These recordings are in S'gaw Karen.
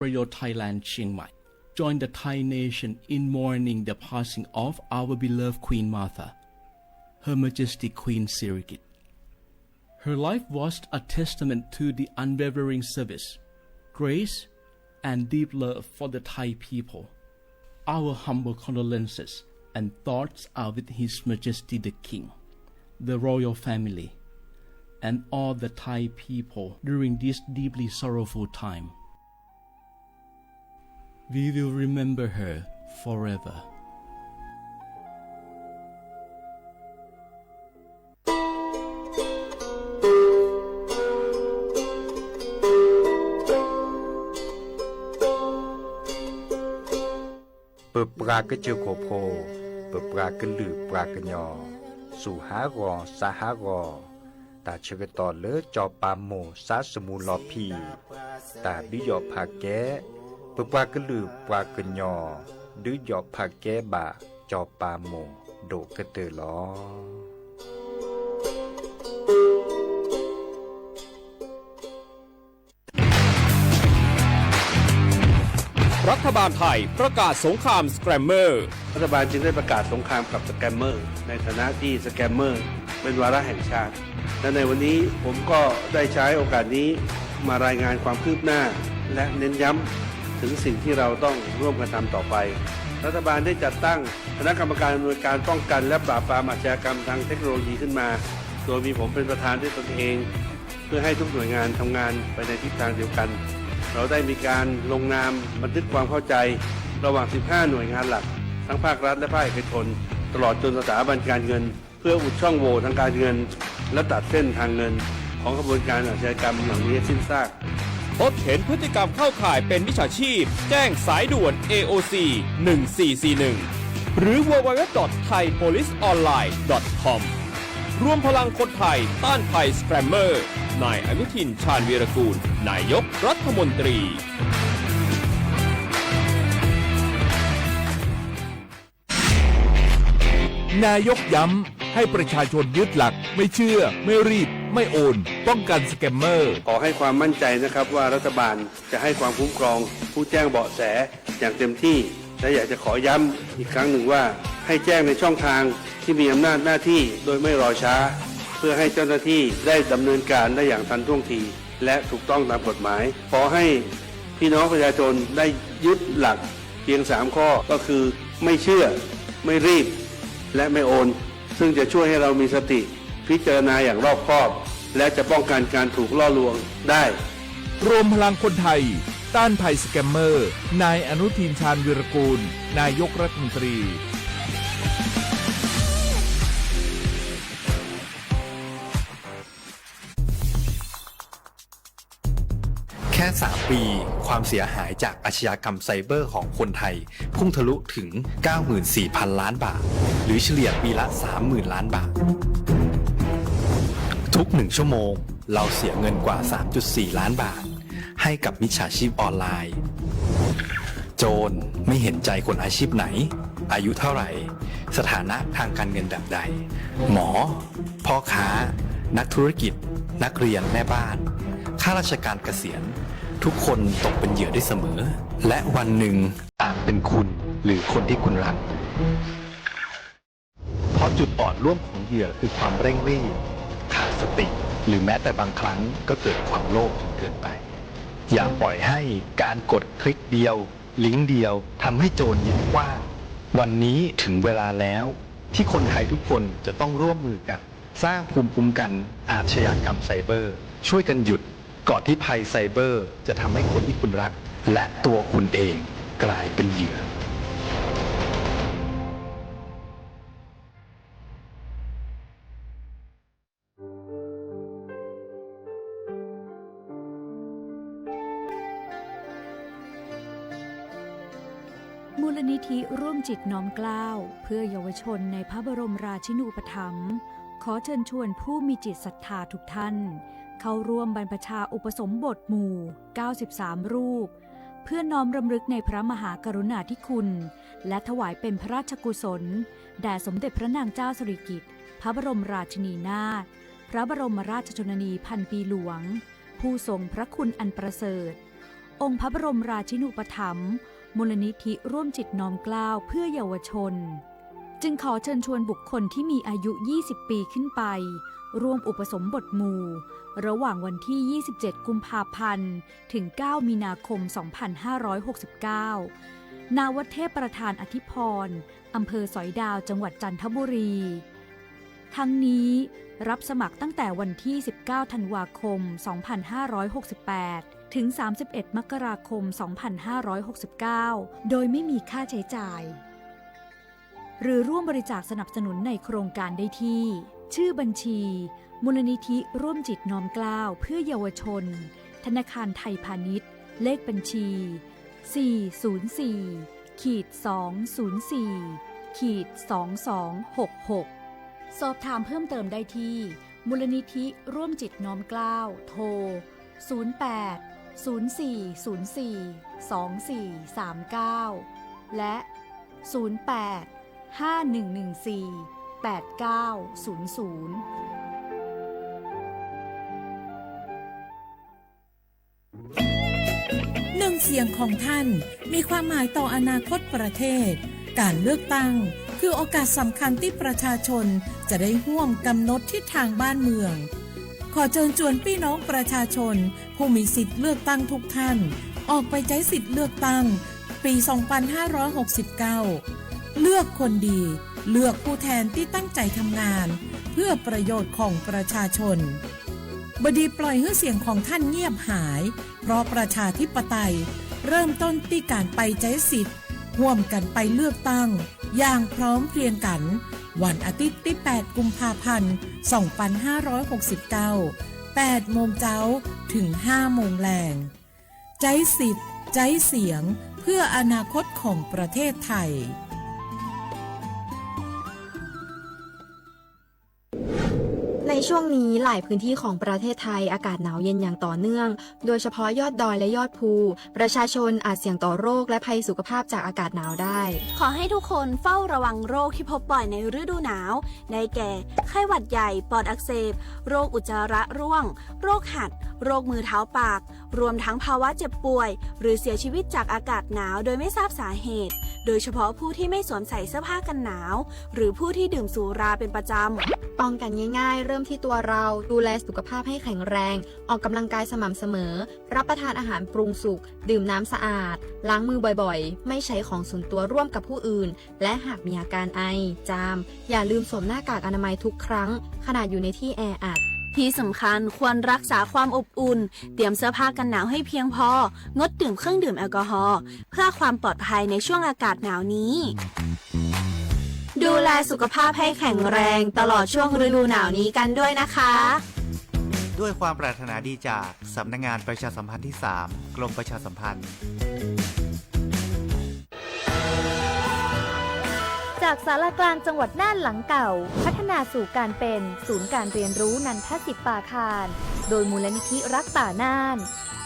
Royal Thailand Chiang Mai joined the Thai nation in mourning the passing of our beloved Queen Mother, Her Majesty Queen Sirikit. Her life was a testament to the unwavering service, grace, and deep love for the Thai people. Our humble condolences and thoughts are with His Majesty the King, the royal family, and all the Thai people during this deeply sorrowful time. We will remember her forever. ပပှၤကစၢၢ်ခိၣ်ဖိ, ပပှၤကလုာ်ပှၤကညီ, စူၢ်ဟးဂီၤစးဟးဂီၤ, တၢ်ဆၢကတီၢ်လၢစီၤပၤမိၢ်စါစမူလီၤဖံး, တၢ်ဒုးယီၣ်ဖးကဲ, ပပှၤကလုာ်ပှၤကညီ, ဒုးယီၣ်ဖးကဲဘၣ်စီၤပၤမိၢ်ဒိၣ်ကတၢၢ်လီၤ. รัฐบาลไทยประกาศสงครามสแกรมเมอร์ รัฐบาลจึงได้ประกาศสงครามกับสแกมเมอร์ ในฐานะที่สแกมเมอร์เป็นวาระแห่งชาติ และในวันนี้ผมก็ได้ใช้โอกาสนี้มารายงานความคืบหน้า และเน้นย้ำถึงสิ่งที่เราต้องร่วมกันทำต่อไป รัฐบาลได้จัดตั้งคณะกรรมการอำนวยการป้องกันและปราบปรามอาชญากรรมทางเทคโนโลยีขึ้นมา โดยมีผมเป็นประธานด้วยตนเอง เพื่อให้ทุกหน่วยงานทำงานไปในทิศทางเดียวกัน เราได้มีการลงนามบันทึกความเข้าใจระหว่าง สิบห้า หน่วยงานหลัก ทั้งภาครัฐและภาคเอกชน ตลอดจนสถาบันการเงิน เพื่ออุดช่องโหว่ทางการเงิน และตัดเส้นทางเงินของขบวนการอาชญากรรมเหล่านี้ให้สิ้นซาก พบเห็นพฤติกรรมเข้าข่ายเป็นมิจฉาชีพ แจ้งสายด่วน เอ โอ ซี หนึ่งสี่สี่หนึ่ง หรือ ดับเบิลยู ดับเบิลยู ดับเบิลยู ดอท ไทย โพลิส ออนไลน์ ดอท คอม รวมพลังคนไทยต้านภัยสแกรมเมอร์ นายอนุทิน ชาญวีรกูล นายกรัฐมนตรี นายกย้ำให้ประชาชนยึดหลักไม่เชื่อ ไม่รีบ ไม่โอน ป้องกันสแกมเมอร์ ขอให้ความมั่นใจนะครับว่ารัฐบาลจะให้ความคุ้มครองผู้แจ้งเบาะแสอย่างเต็มที่ และอยากจะขอย้ำอีกครั้งหนึ่งว่า ให้แจ้งในช่องทางที่มีอำนาจหน้าที่โดยไม่รอช้า เพื่อให้เจ้าหน้าที่ได้ดำเนินการได้อย่างทันท่วงที และถูกต้องตามกฎหมาย ขอให้พี่น้องประชาชนได้ยึดหลักเพียงสามข้อ ก็คือ ไม่เชื่อ ไม่รีบ และไม่โอน ซึ่งจะช่วยให้เรามีสติพิจารณาอย่างรอบคอบ และจะป้องกันการถูกล่อลวงได้ รวมพลังคนไทย ต้านภัยสแกมเมอร์ นายอนุทิน ชาญวีรกูล นายกรัฐมนตรี แค่ สาม ปี ความเสียหายจากอาชญากรรมไซเบอร์ของคนไทย พุ่งทะลุถึง เก้าหมื่นสี่พัน ล้านบาท หรือเฉลี่ยปีละ สามหมื่น ล้านบาท ทุกหนึ่งชั่วโมง เราเสียเงินกว่า สามจุดสี่ ล้านบาท ให้กับมิจฉาชีพออนไลน์ โจรไม่เห็นใจคนอาชีพไหน อายุเท่าไหร่ สถานะทางการเงินแบบใด หมอ พ่อค้า นักธุรกิจ นักเรียน แม่บ้าน ข้าราชการเกษียณ ทุกคนตกเป็นเหยื่อได้เสมอ และวันหนึ่งอาจเป็นคุณหรือคนที่คุณรัก เพราะจุดอ่อนร่วมของเหยื่อคือความเร่งรีบ ขาดสติ หรือแม้แต่บางครั้งก็เกิดความโลภจนเกินไป อย่าปล่อยให้การกดคลิกเดียว ลิงก์เดียว ทำให้โจรยิ้มกว้าง วันนี้ถึงเวลาแล้ว ที่คนไทยทุกคนจะต้องร่วมมือกัน สร้างภูมิคุ้มกันอาชญากรรมไซเบอร์ ช่วยกันหยุด ก่อนที่ภัยไซเบอร์จะทำให้คนที่คุณรัก และตัวคุณเองกลายเป็นเหยื่อ มูลนิธิร่วมจิตน้อมเกล้าเพื่อเยาวชนในพระบรมราชินูปถัมภ์ ขอเชิญชวนผู้มีจิตศรัทธาทุกท่าน เข้าร่วมบรรพชาอุปสมบทหมู่ เก้าสิบสาม รูป เพื่อน้อมรำลึกในพระมหากรุณาธิคุณ และถวายเป็นพระราชกุศล แด่สมเด็จพระนางเจ้าสิริกิติ์ พระบรมราชินีนาถ พระบรมราชชนนีพันปีหลวง ผู้ทรงพระคุณอันประเสริฐ องค์พระบรมราชินูปถัมภ์ มูลนิธิร่วมจิตน้อมเกล้าเพื่อเยาวชน จึงขอเชิญชวนบุคคลที่มีอายุ ยี่สิบ ปีขึ้นไป ร่วมอุปสมบทหมู่ ระหว่างวันที่ ยี่สิบเจ็ด กุมภาพันธ์ ถึง เก้า มีนาคม สองพันห้าร้อยหกสิบเก้า ณ วัดเทพประธานอธิพร อำเภอสอยดาว จังหวัดจันทบุรี ทั้งนี้ รับสมัครตั้งแต่วันที่ สิบเก้า ธันวาคม สองพันห้าร้อยหกสิบแปด ถึง สามสิบเอ็ด มกราคม สองพันห้าร้อยหกสิบเก้า โดยไม่มีค่าใช้จ่าย หรือร่วมบริจาคสนับสนุนในโครงการได้ที่ ชื่อบัญชี มูลนิธิร่วมจิตน้อมเกล้าเพื่อเยาวชน ธนาคารไทยพาณิชย์ เลขบัญชี สี่ศูนย์สี่ ขีด สองศูนย์สี่ ขีด สองสองหกหก สอบถามเพิ่มเติมได้ที่ มูลนิธิร่วมจิตน้อมเกล้า โทร ศูนย์แปด ศูนย์สี่ศูนย์สี่ สองสี่สามเก้า และ ศูนย์แปด ห้าหนึ่งหนึ่งสี่ แปดเก้าศูนย์ศูนย์ หนึ่งเสียงของท่านมีความหมายต่ออนาคตประเทศ การเลือกตั้งคือโอกาสสำคัญที่ประชาชนจะได้ร่วมกำหนดทิศทางบ้านเมือง ขอเชิญชวนพี่น้องประชาชนผู้มีสิทธิ์เลือกตั้งทุกท่าน ออกไปใช้สิทธิ์เลือกตั้งปี สองพันห้าร้อยหกสิบเก้า เลือกคนดี เลือกผู้แทนที่ตั้งใจทำงานเพื่อประโยชน์ของประชาชน บดีปล่อยให้เสียงของท่านเงียบหาย เพราะประชาธิปไตยเริ่มต้นที่การไปใช้สิทธิ์ ร่วมกันไปเลือกตั้งอย่างพร้อมเพรียงกัน วันอาทิตย์ที่ แปด กุมภาพันธ์ สองพันห้าร้อยหกสิบเก้า แปด โมงเจ๊า ถึง ห้า โมงแลง ใจ๊สิทธิ์ ใจ๊เสียง เพื่ออนาคตของประเทศไทย ในช่วงนี้หลายพื้นที่ของประเทศไทยอากาศหนาวเย็นอย่างต่อเนื่อง โดยเฉพาะยอดดอยและยอดภู ประชาชนอาจเสี่ยงต่อโรคและภัยสุขภาพจากอากาศหนาวได้ ขอให้ทุกคนเฝ้าระวังโรคที่พบบ่อยในฤดูหนาว ได้แก่ ไข้หวัดใหญ่ ปอดอักเสบ โรคอุจจาระร่วง โรคหัด โรคมือเท้าปาก รวมทั้งภาวะเจ็บป่วย หรือเสียชีวิตจากอากาศหนาวโดยไม่ทราบสาเหตุ โดยเฉพาะผู้ที่ไม่สวมใส่เสื้อผ้ากันหนาว หรือผู้ที่ดื่มสุราเป็นประจำ ป้องกันง่ายๆ เริ่มที่ตัวเรา ดูแลสุขภาพให้แข็งแรง ออกกำลังกายสม่ำเสมอ รับประทานอาหารปรุงสุก ดื่มน้ำสะอาด ล้างมือบ่อยๆ ไม่ใช้ของส่วนตัวร่วมกับผู้อื่น และหากมีอาการไอ จาม อย่าลืมสวมหน้ากากอนามัยทุกครั้ง ขณะอยู่ในที่แออัด ที่สำคัญควรรักษาความอบอุ่น เตรียมเสื้อผ้ากันหนาวให้เพียงพอ งดดื่มเครื่องดื่มแอลกอฮอล์ เพื่อความปลอดภัยในช่วงอากาศหนาวนี้ ดูแลสุขภาพให้แข็งแรงตลอดช่วงฤดูหนาวนี้กันด้วยนะคะ ด้วยความปรารถนาดีจากสำนักงานประชาสัมพันธ์ที่ สาม กรมประชาสัมพันธ์ จากศาลากลางจังหวัดน่านหลังเก่า พัฒนาสู่การเป็นศูนย์การเรียนรู้นันทสิทธิ์ป่าคาน โดยมูลนิธิรักป่าน่าน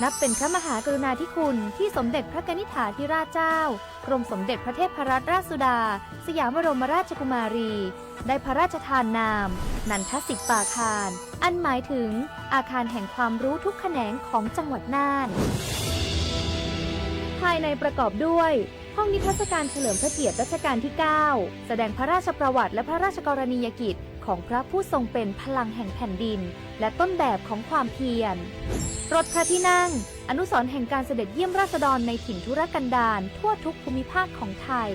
นับเป็นพระมหากรุณาธิคุณที่สมเด็จพระกนิษฐาธิราชเจ้า กรมสมเด็จพระเทพรัตนราชสุดา สยามบรมราชกุมารี ได้พระราชทานนาม นันทสิทธิ์ป่าคาน อันหมายถึงอาคารแห่งความรู้ทุกแขนงของจังหวัดน่าน ภายในประกอบด้วย ห้องนิทรรศการเฉลิมพระเกียรติรัชกาลที่ เก้า แสดงพระราชประวัติและพระราชกรณียกิจของพระผู้ทรงเป็นพลังแห่งแผ่นดิน และต้นแบบของความเพียร รถพระที่นั่ง อนุสรณ์แห่งการเสด็จเยี่ยมราษฎรในถิ่นทุรกันดารทั่วทุกภูมิภาคของไทย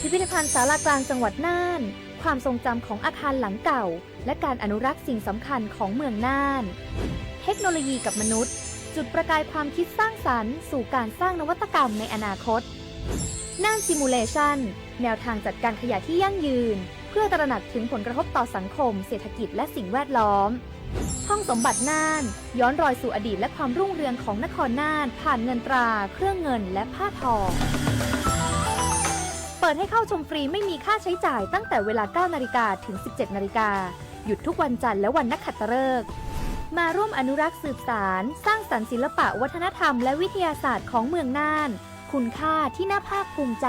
พิพิธภัณฑ์ศาลากลางจังหวัดน่าน ความทรงจำของอาคารหลังเก่า และการอนุรักษ์สิ่งสำคัญของเมืองน่าน เทคโนโลยีกับมนุษย์ จุดประกายความคิดสร้างสรรค์สู่การสร้างนวัตกรรมในอนาคต น่าน Simulation แนวทางจัดการขยะที่ยั่งยืน เพื่อตระหนักถึงผลกระทบต่อสังคม เศรษฐกิจ และสิ่งแวดล้อม ห้องสมบัติน่าน ย้อนรอยสู่อดีตและความรุ่งเรืองของนครน่าน ผ่านเงินตรา เครื่องเงิน และผ้าทอ เปิดให้เข้าชมฟรีไม่มีค่าใช้จ่ายตั้งแต่เวลา เก้านาฬิกา ถึง สิบเจ็ดนาฬิกา หยุดทุกวันจันทร์และวันนักขัตฤกษ์ มาร่วมอนุรักษ์สืบสาน สร้างสรรค์ศิลปะวัฒนธรรมและวิทยาศาสตร์ของเมืองน่าน คุณค่าที่น่าภาคภูมิใจ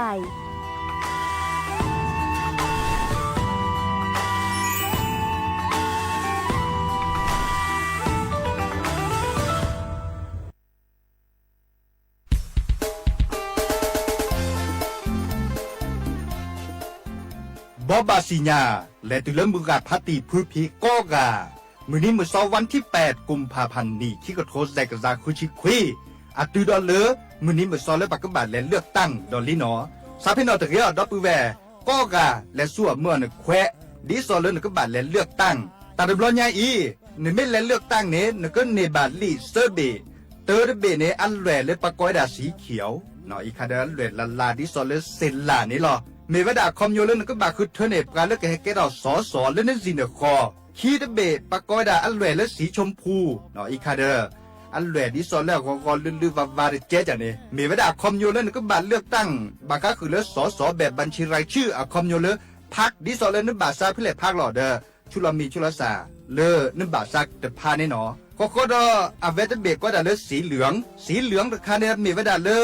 ဘီဘၣ်စံၣ်ညါ လဲၤတုၤလၢမုၢ်ဂၢ်ဖးတံၢ်ဖုဖံးကိးဂၤ, မုၢ်နံၤမုၢ်စီ ဝၣ်ထံၣ်ပၢၣ် ကိၣ်ဖၣ်ဖၣ်နံၣ် ခံကထိစဲးကစၢ်ဃုဆံခွံ, အတုၤဒီးလၢ မုၢ်နံၤမုၢ်စီလၢပကဘၣ်လဲၤလၢၢ်ကတၢၣ်ဒီးလံနီၤ, ဆါဖဲနီၣ်တဂ့ၤအီၤ ဒီပုၢ်ဝဲၢ်ကိးဂၤ လဲၤဆူအမုၢ်အနခွဲး ဒ်သိးလၢနကဘၣ်လဲၤလၢၢ်ကတၢၣ်, တၢ်တဘျီညါအံၤ နမ့ၢ်လဲၤလၢၢ်ကတၢၣ်န့ၣ် နကန့ၢ်ဘၣ်လံာ်သၢဘ့ၣ်, တၢတဘ့ၣ်န့ၣ် အလွဲၢ်လၢပကိးဝဲဒၣ် စံခံအီၤ, အံၤခါဒီးအလွဲၢ်လၢ်လၢ်ဒ်သိးလၢစ့လၢ်န့ၣ်လီၤ. မ့ၢ်ဝဲဒၣ်အခီပညီလၢနကဘၣ်ဃုထၢန့ၢ် ပှၤလၢကဟဲကဲထီၣ်စီၤစီၤလၢနစံၣ်နဃီ, ခံတဘ့ၣ် ပကိးဝဲဒၣ်အလွဲၢ်လၢ စံဆိဖူ, အံၤခါဒီး အလွဲၢ်ဒ်သိးလၢအဂီၤဂီၤလုၢ်လုၢ်ဝါဝါတကဲကန့ၣ် မ့ၢ်ဝဲဒၣ်အခီပညီလၢနကဘၣ်လၢၢ်ကတၢၣ် ဘၣ်ဃးဃုာ်လၢစီၤစီၤ ဘဲၣ်ဘၣ်ဆံရၤဆူၣ် အခီပညီလၢ ဖးဒ်သိးလၢနဘၣ်စးဖဲလဲၣ်ဖးလီၤဒီး ဆူလီၤမံၤဆူလီၤစၢ် လၢနဘၣ်စးတဖးန့ၣ်နီၤ, ဃီဃီဒီး အဝဲတဘ့ၣ်ကိးဒၣ်လၢ စံလၢၣ်, စံလၢၣ်တခါန့ၣ် မ့ၢ်ဝဲဒၣ်လၢ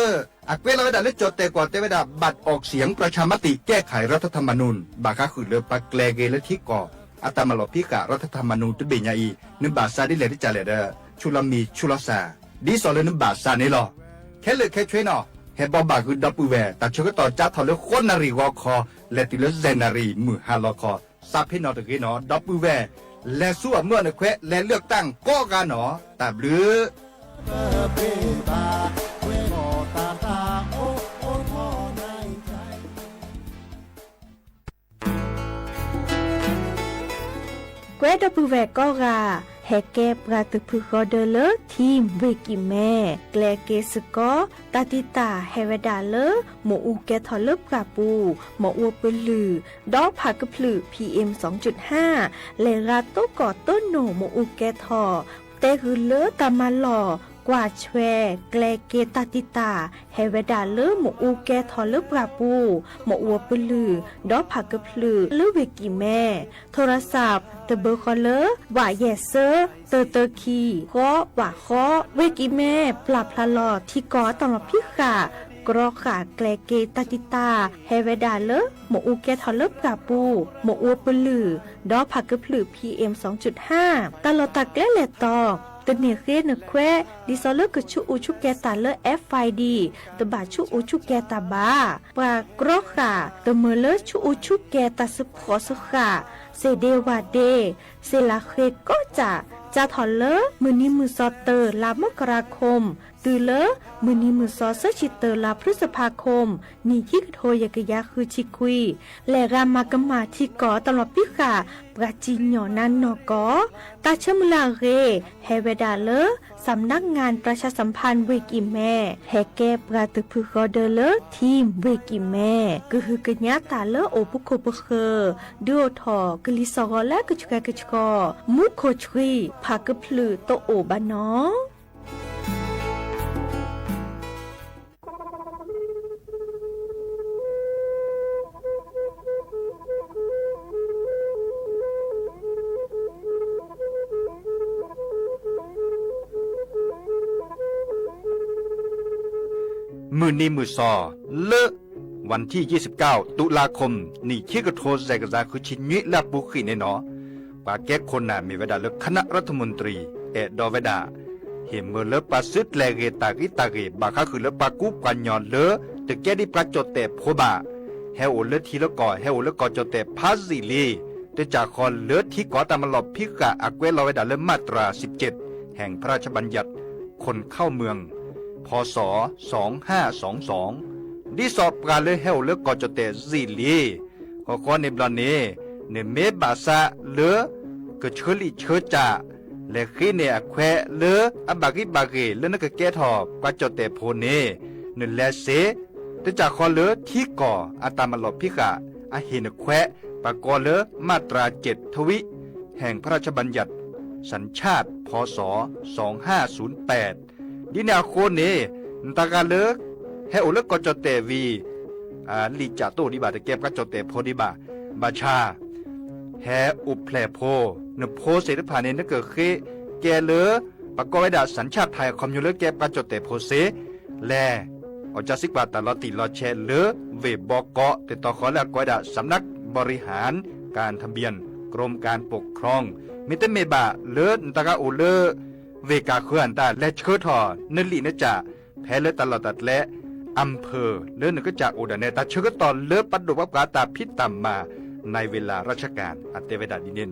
အကွဲးလီၤဝဲဒၣ်လၢကၠီၣ်တဲၣ်ကွီၢ်တဲဝဲဒၣ် บัตรออกเสียงประชามติแก้ไขรัฐธรรมนูญ ဘၣ်ဃးဃုာ်လၢပှၤကျဲၤဂ့ၤလၢထံကီၢ် အတၢ်မၤလီၢ်ဖံးဃာ် รัฐธรรมนูญ တဘ့ၣ်ညါအံၤ နဘၣ်စးဒ်လဲၣ်တကးလဲၣ်ဒီး ဆူလီၤမံၤဆူလီၤစၢ် ဒ်သိးလၢနဘၣ်စးန့ၣ်လီၤ. ခဲလၢာ်ခဲဆ့နီၤ ဟဲဘီဘၣ်ဃုာ်ဒီပုၢ်ဝဲၢ် တၢ်ဆၢကတီၢ်ကၠါထီၣ်လၢဃိးနၣ်ရံၣ်ဂီၤခီ လဲၤတုၤလၢယဲၢ်နၣ်ရံၣ်မုၢ်ဟါလီၤခီ, ဆါဖဲနီၣ်တဂ့ၤနီၤ ဒီပုၢ်ဝဲၢ် လဲၤဆူအမုၢ်အနခွဲး လဲၤလၢၢ်ကတၢၣ်ကိးဂၤနီၤ တၢ်ဘျုး ကွဲဒီပုၢ်ဝဲၢ်ကိးဂၤ ဟဲကဲပှၤသုးဖုဃီဒၢလၢ ထံၣ်ဝ့ၢ်ကံၣ်မဲ ကျဲၤက့ၤစ့ၢ်ကီး တၢ်တံာ်တာ်ဟဲဝဲဒၣ်လၢ မ့ၣ်အူကဲထီၣ်လၢပှၢ်ပူၤ မ့ၣ်အူပလုၢ် ဒီးဖးကဖျုး PM စံ လဲၤဂၤတိကီၢ်တိနိၣ်မ့ၣ်အူကဲထီၣ် တဲဃုာ်လၢတၢ်မၤလီၢ် ကွၢ်ဆွဲ ကျဲၤက့ၤတၢ်တံာ်တာ် ဟဲဝဲဒၣ်လၢမ့ၣ်အူကဲထီၣ်လၢပှၢ်ပူၤ မ့ၣ်အူပလုၢ် ဒီးဖးကဖျုး လၢဝ့ၢ်ကံၣ်မဲ ထိရစး တဘၢဃီလၢ ဝးယဲၢ်ဆၢ တၢတၢခံ ဃီ ဝးဃီ ဝ့ၢ်ကံၣ်မဲ ပျၢ်ဖျါလီၤထံကီၢ်အတၢ်လီၢ်ဖံးဃာ် ကြီဃာ်ကျဲၤက့ၤတၢ်တံာ်တာ် ဟဲဝဲဒၣ်လၢ မ့ၣ်အူကဲထီၣ်လၢပှၢ်ပူၤ မ့ၣ်အူပလုၢ် ဒီးဖးကဖျုး PM စံ တၢ်လီၢ်တၢ်ကျဲလဲၣ်တီ တန့ၢ်ဃ့နခွဲး ဒ်သိးလၢကဆူးအူဆူၣ်ကဲၤတၢ်လၢ FID တဘၣ်ဆူးအူဆူၣ်ကဲၤတၢ်ဘၣ်. ပှၤကြီဃာ် တမၢလၢဆူးအူဆူၣ်ကဲၤတၢ်စၢဖှီၣ်စၢဃာ် စ့ၢ်ဒ့ဝၣ်ဒ့ စ့ၢ်လၢဃ့ကိးကၠၢ် ကၠါထီၣ်လၢ မုၢ်နံၤမုၢ်စီၤတၢ လါမကရၤခိၣ် တုၤလၢ မုၢ်နံၤမုၢ်စီၤဆၢဆံတၢ လါဖျုစဖါခိၣ် နံၣ်ခံကထိယဲၢ်ကယၤဃုဆံခွံ လဲၤဂၤမၤကမၣ်ထံကီၢ်အတၢ်လီၢ်ဖံးဃာ် ပှၤစံၣ်ညီၣ်နါနီၢ်ကီၢ် တၢ်ဆၢမုၢ်လၢ်အဂ့ၢ် ဟဲဝဲဒၣ်လၢ สำนักงานประชาสัมพันธ์ ဝ့ၢ်ကံၣ်မဲ ဟဲကဲပှၤသုးဖုဃီဒၢလၢ ထံၣ်ဝ့ၢ်ကံၣ်မဲ ကဟုကညးတၢ်လၢအိၣ်ဖှိၣ်ပဃၢၤ ဒုးအိၣ်ထီၣ်ကလံၤစၢ်ဂီၤလၢကဆှဲကဆှီ မူခိၣ်ဆှံ ဖးကဖျုးတအိၣ်ဘၣ်နီၤ. မုၢ်နံၤမုၢ်စီၤ လၢ วันที่ยี่สิบเก้า ตุลาคม နံၣ်ခံကထိစဲးကစၢ်ဃုဆံနွံလၢအပူၤဃံးန့ၣ်နီၤ, ပှၤကဲခိၣ်နၢ်မ့ၢ်ဝဲဒၣ်လၢ คณะรัฐมนตรี အဲၣ်ဒိးဝဲဒၣ် ဟ့ၣ်မၢလၢပှၤစုကျဲၤဂ့ၤတၢ်ဂံၢ်တၢ်ဂ့ၤ ဘၣ်ဃးဃုာ်လၢပှၤကူပှၤကညီလၢ တကဲဒ်ပှၤကၠီၣ်တဲၣ်ဖိဘၣ်, ဟဲအိၣ်လၢထံလၢကီၢ် ဟဲအိၣ်လၢကီၢ်ကၠီၣ်တဲၣ်ဖးယံာ်လံ, တကးဃီလၢထံကီၢ်တၢ်မၤလီၢ်ဖံးဃာ်အကွဲးလီၤဝဲဒၣ်လၢ มาตราสิบเจ็ด แห่งพระราชบัญญัติคนเข้าเมือง พ.ศ. สองห้าสองสอง ဒ်သိးပှၤလၢဟဲအိၣ်လၢကီၢ်ကၠီၣ်တဲၣ်ယံာ်လံ ဃီဃီန့ၣ်ဘျီန့ၣ် နမ့ၢ်ဘၣ်ဆါလၢ ကဆၢလံာ်ဆၢကၠၢ် လဲၤဃ့န့ၢ်အခွဲးလၢအဘၣ်ဂံၢ်ဘၣ်ဂ့ၤလၢနကကဲထီၣ်ပှၤကၠီၣ်တဲၣ်ဖိန့ၣ် နလဲၤစ့ တကးဃီလၢထံကီၢ်အတၢ်မၤလီၢ်ဖံးဃာ် အဟ့ၣ်နခွဲး ပှၤကိးလၢ มาตราเจ็ดทวี แห่งพระราชบัญญัติสัญชาติ พ.ศ. สองห้าศูนย์แปด ဒ်န့ၣ်အဃိန့ၣ် နတၢ်ဂၤလၢ ဟဲအိၣ်လၢကီၢ်ကၠီၣ်တဲၣ်ဝံၤ လံာ်ကၠၢ်တအိၣ်ဒံးဘၣ် တကဲပှၤကၠီၣ်တဲၣ်ဖိဒံးဘၣ်, ဘၣ်ဆၣ် ဟဲအိၣ်ဖျဲၣ်ဖိ, နဖိသ့ၣ်တဖၣ်န့ၣ် နကဃ့ကဲလၢ ပှၤကိးဝဲဒၣ် สัญชาติไทย အခီပညီလၢကဲပှၤကၠီၣ်တဲၣ်ဖိစ့ၢ်, လဲၤ အီၣ်ကၢစံကွၢ်တၢ်လီၤတံၢ်လီၤဆဲးလၢ ဝ့ၢ်ဘီကီး တတီၤဃီလၢအကိးဝဲဒၣ် สำนักบริหารการทะเบียน กรมการปกครอง မ့တမ့ၢ်ဘၣ်လၢနတၢ်ဂၤအိၣ်လၢ ဝ့ၢ်ကၢ်ဃၢၤအတၢ် လဲၤဆှၢထီၣ်နလံာ်နကၠၢ် ဖဲလၢတၢ်လီၢ်တၢ်ကျဲ อำเภอ လၢနကစၢ်အိၣ်ဒၣ်နဲ တၢ်ဆၢကတီၢ်လၢပဒိၣ်ပှၤပှၤတၢ်ဖံးတၢ်မၤ ในเวลาราชการ အတဲဝဲဒၣ်ဒ်န့ၣ်နီၤ.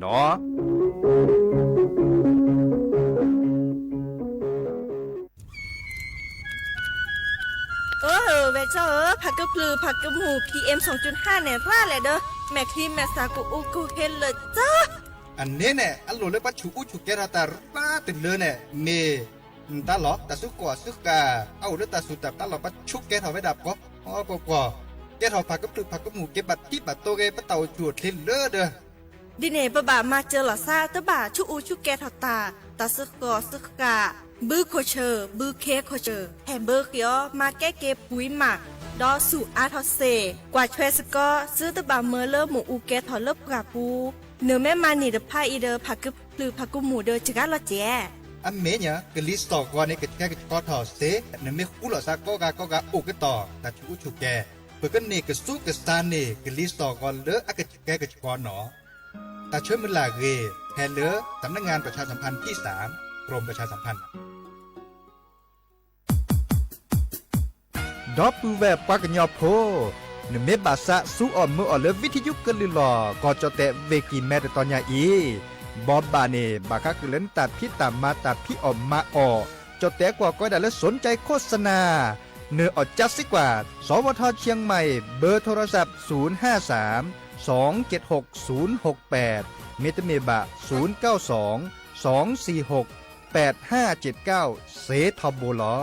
အၢ ဝဲၢ်ကၠီဧၢ, ဖးကဖျုးဖးကမူၣ် PM စူၣ်ကၠုၢ်ဟၣ်န့ၣ် ရၣ်လဲၣ်ဒီး မဲာ်ချံမဲာ်သၣ်ကအိၣ်ကဟ့လၢာ်ကၠီ. အန့ၣ်န့ၣ် အလိၣ်လၢပှၤဆူးအူဆူးကဲထီၣ်တၢ်ရၣ်တုၤလၢန့ၣ် မ့ၢ် တၢ်လီၢ်တၢ်စုကဝဲၤစုဃာ် အအိၣ်လၢတၢ်စူၢ်တၢ်ပျၢ်လီၤ ပှၤဆူးကဲထီၣ်ဝဲဒၣ်ပှၤ ပှၤ ပှၤ ကဲထီၣ်ဖးကဖျုးဖးကမူၣ် က့ၤဘၣ်ထံဘၣ်တိၢ်ဂ့ၤ ပတၢ်အိၣ်ဆူၣ်အိၣ်ချ့လၢဒီး ဒ်န့ၣ် ပဘၣ်မၤစၢၤလီၤသး တဘၣ်ဆူးအူဆူးကဲထီၣ်တၢ် တၢ်စုဃိၣ်စုဃာ် ဘုခိၣ်ဆၢၣ် ဘုခ့ခိၣ်ဆၢၣ် ဟဲဘၢဃံအီၤ မၤကဲက့ၤပှံၤမး ဒီးဆူးအါထီၣ်စ့ၢ် ကွၢ်ထွဲစ့ၢ်ကီး သုတဘၣ်မၢလၢမ့ၣ်အူကဲထီၣ်လၢပှၢ်ပူၤ နမ့ၢ်မၤန့ၢ်တဖၣ်အံၤဒီး ဖးကဖျုးဖးကမူၣ်ဒီးစှၤလီၤကဲ. အမ့ၢ်ညါ ကလံၤစိးဂီၤန့ၣ် ကဆှဲကဆှီထီၣ်စ့ၢ် နမ့ၢ်ဃူလိာ်သးကိးဂၤကိးဂၤအိၣ်ကတီၢ် တၢ်ဆူးအူဆူးကဲ ပကန့ၢ်ကစူၢ်ကစၢ်န့ၢ် ကလံၤစိးဂီၤလၢအကဆှဲကဆှီနီၤ. တၢ်ဆၢမုၢ်လၢ်ဂ့ၤ ဟဲလၢ สำนักงานประชาสัมพันธ์ที่สาม กรมประชาสัมพันธ์ ဒီပုၢ်ဝဲၢ်ပှၤကညီဖိ, နမ့ၢ်ဘၣ်သးစူအီၣ်မုာ်အီၣ်လၢ ဝံထယုကလုၢ်လီၢ် ကီၢ်ကၠီၣ်တဲၣ် ဝ့ၢ်ကံၤမဲ တတီၤညါအံၤ, ဘီဘၣ်န့ၣ် ဘၣ်ဃးဃုာ်လၢနတၢ်ဖံးတၢ်မၤတၢ်ဖံးအီၣ်မၤအီၣ်, ကၠီၣ်တဲၣ်ကွီၢ်ကိးဒၣ်လၢ สนใจโฆษณา နၢ်အီၣ်ကၠါစ့ၢ်ကီး, สวท เชียงใหม่ เบอร์โทรศัพท์ ศูนย์ห้าสามสองเจ็ดหกศูนย์หกแปด မ့တမ့ၢ်ဘၣ် ศูนย์เก้าสองสองสี่หกแปดห้าเจ็ดเก้า စ့ထီဘိလီၤ.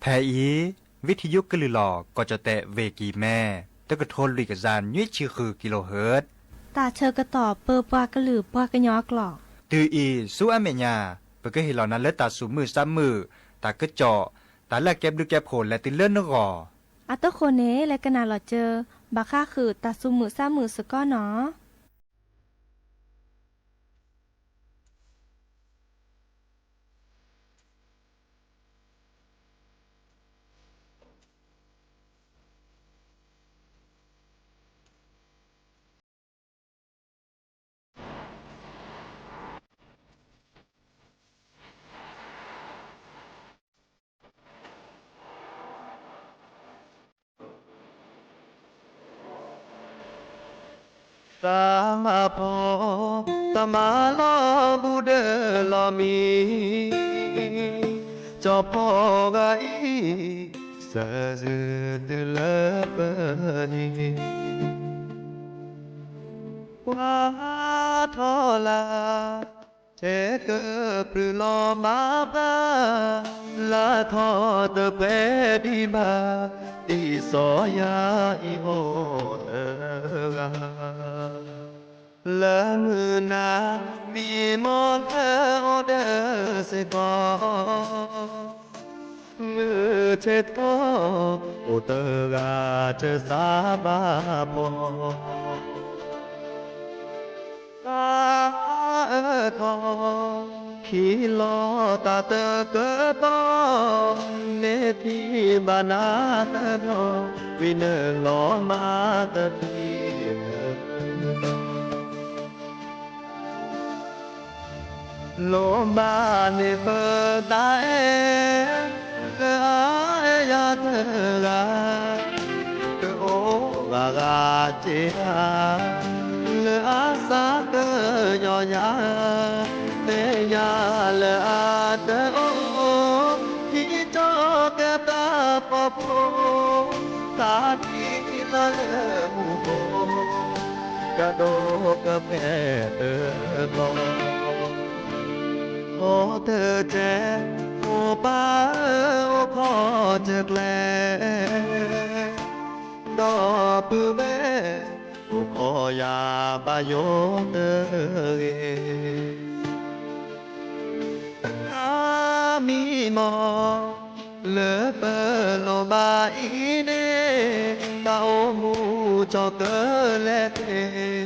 ဖဲအံၤ ဝံထယုကလုၢ်လီၢ် ကီၢ်ကၠီၣ်တဲၣ် ဝ့ၢ်ကံၤမဲ တကထိလွံၢ်ကယၤနွံဆံဃု kilohertz တၢ်ဆၢကတီၢ်ပၢပှၤကလုာ်ပှၤကညီအကျိာ်. တုၤအံၤဆူအမဲာ်ညါ ပကဟ့ၣ်လီၤနၤလၢတၢ်သူၣ်မုာ်သးမုာ်, တၢ်ကစီၣ်, တၢ်လၢအကဲဘျုးကဲဖှိၣ်လဲၤတုၤလၢနဂီၢ်. အတဃိန့ၣ် လဲၤကနၣ်လီၤစၢၤ ဘၣ်ဃးဃုာ်တၢ်သူၣ်မုာ်သးမုာ်စ့ၢ်ကီးနီၤ. သးမၤဖီ တၢ်မၤလီၤဘူးဒီးလီၤမံ, ကၠီဖီဂၤအံၤ စၢၤစုတုၤလၢပနံၤ, ကွၢ်ထီၣ်လၢ ထဲကပြုၢ်လီၤမၤဘၣ်, လၢထီၣ်တပှဲၤဒံးဘၣ်, ဒ်စီၤယၤအံၤအိၣ်တဂၤ, လၢမုၢ်နၤ မံမီၢ်လၢအီၤဒီးစ့ၢ်ကီး, မုၢ်ဆ့ၣ်ထီၣ် အိၣ်တဂၤတသးဘၣ်ဖီ တၢ်အၢထီၣ် ခံလီၤတၢ်တကတီၢ်, မ့ၢ်ထံၣ်ဘၣ်နၤတဘျီ, ဝံနုာ်လီၤမၤတထံၣ် လိၣ်ဘၣ်န့ၢ်ပသးအဲၣ် လၢအအဲၣ်ယၤတဂၤ, ကအိၣ်ဂၤဂၤစ့ၢ်ဧါ, လၢအသးကညီၤယၤ, သ့ၣ်ညါလၢအတအိၣ်, ဟံးကၠီကဲတၢ်ဖီဖိ, သးဒံးလၢလၢမူခိၣ် ကဒိးကဖဲတဘျီ အိၣ်တတဲ, မိၢ်ပၢ်အိၣ်ခိးတကျဲ, ဒီပုၢ်ဝဲၢ် အိၣ်ခိးယၤဘၣ်ယိၣ်တဂ့ၤ. အါမံၤမီၢ် လၢပလိၣ်ဘၣ်အံၤန့ၣ်, တၢ်အိၣ်မူထီၣ်ကလဲာ်သ့,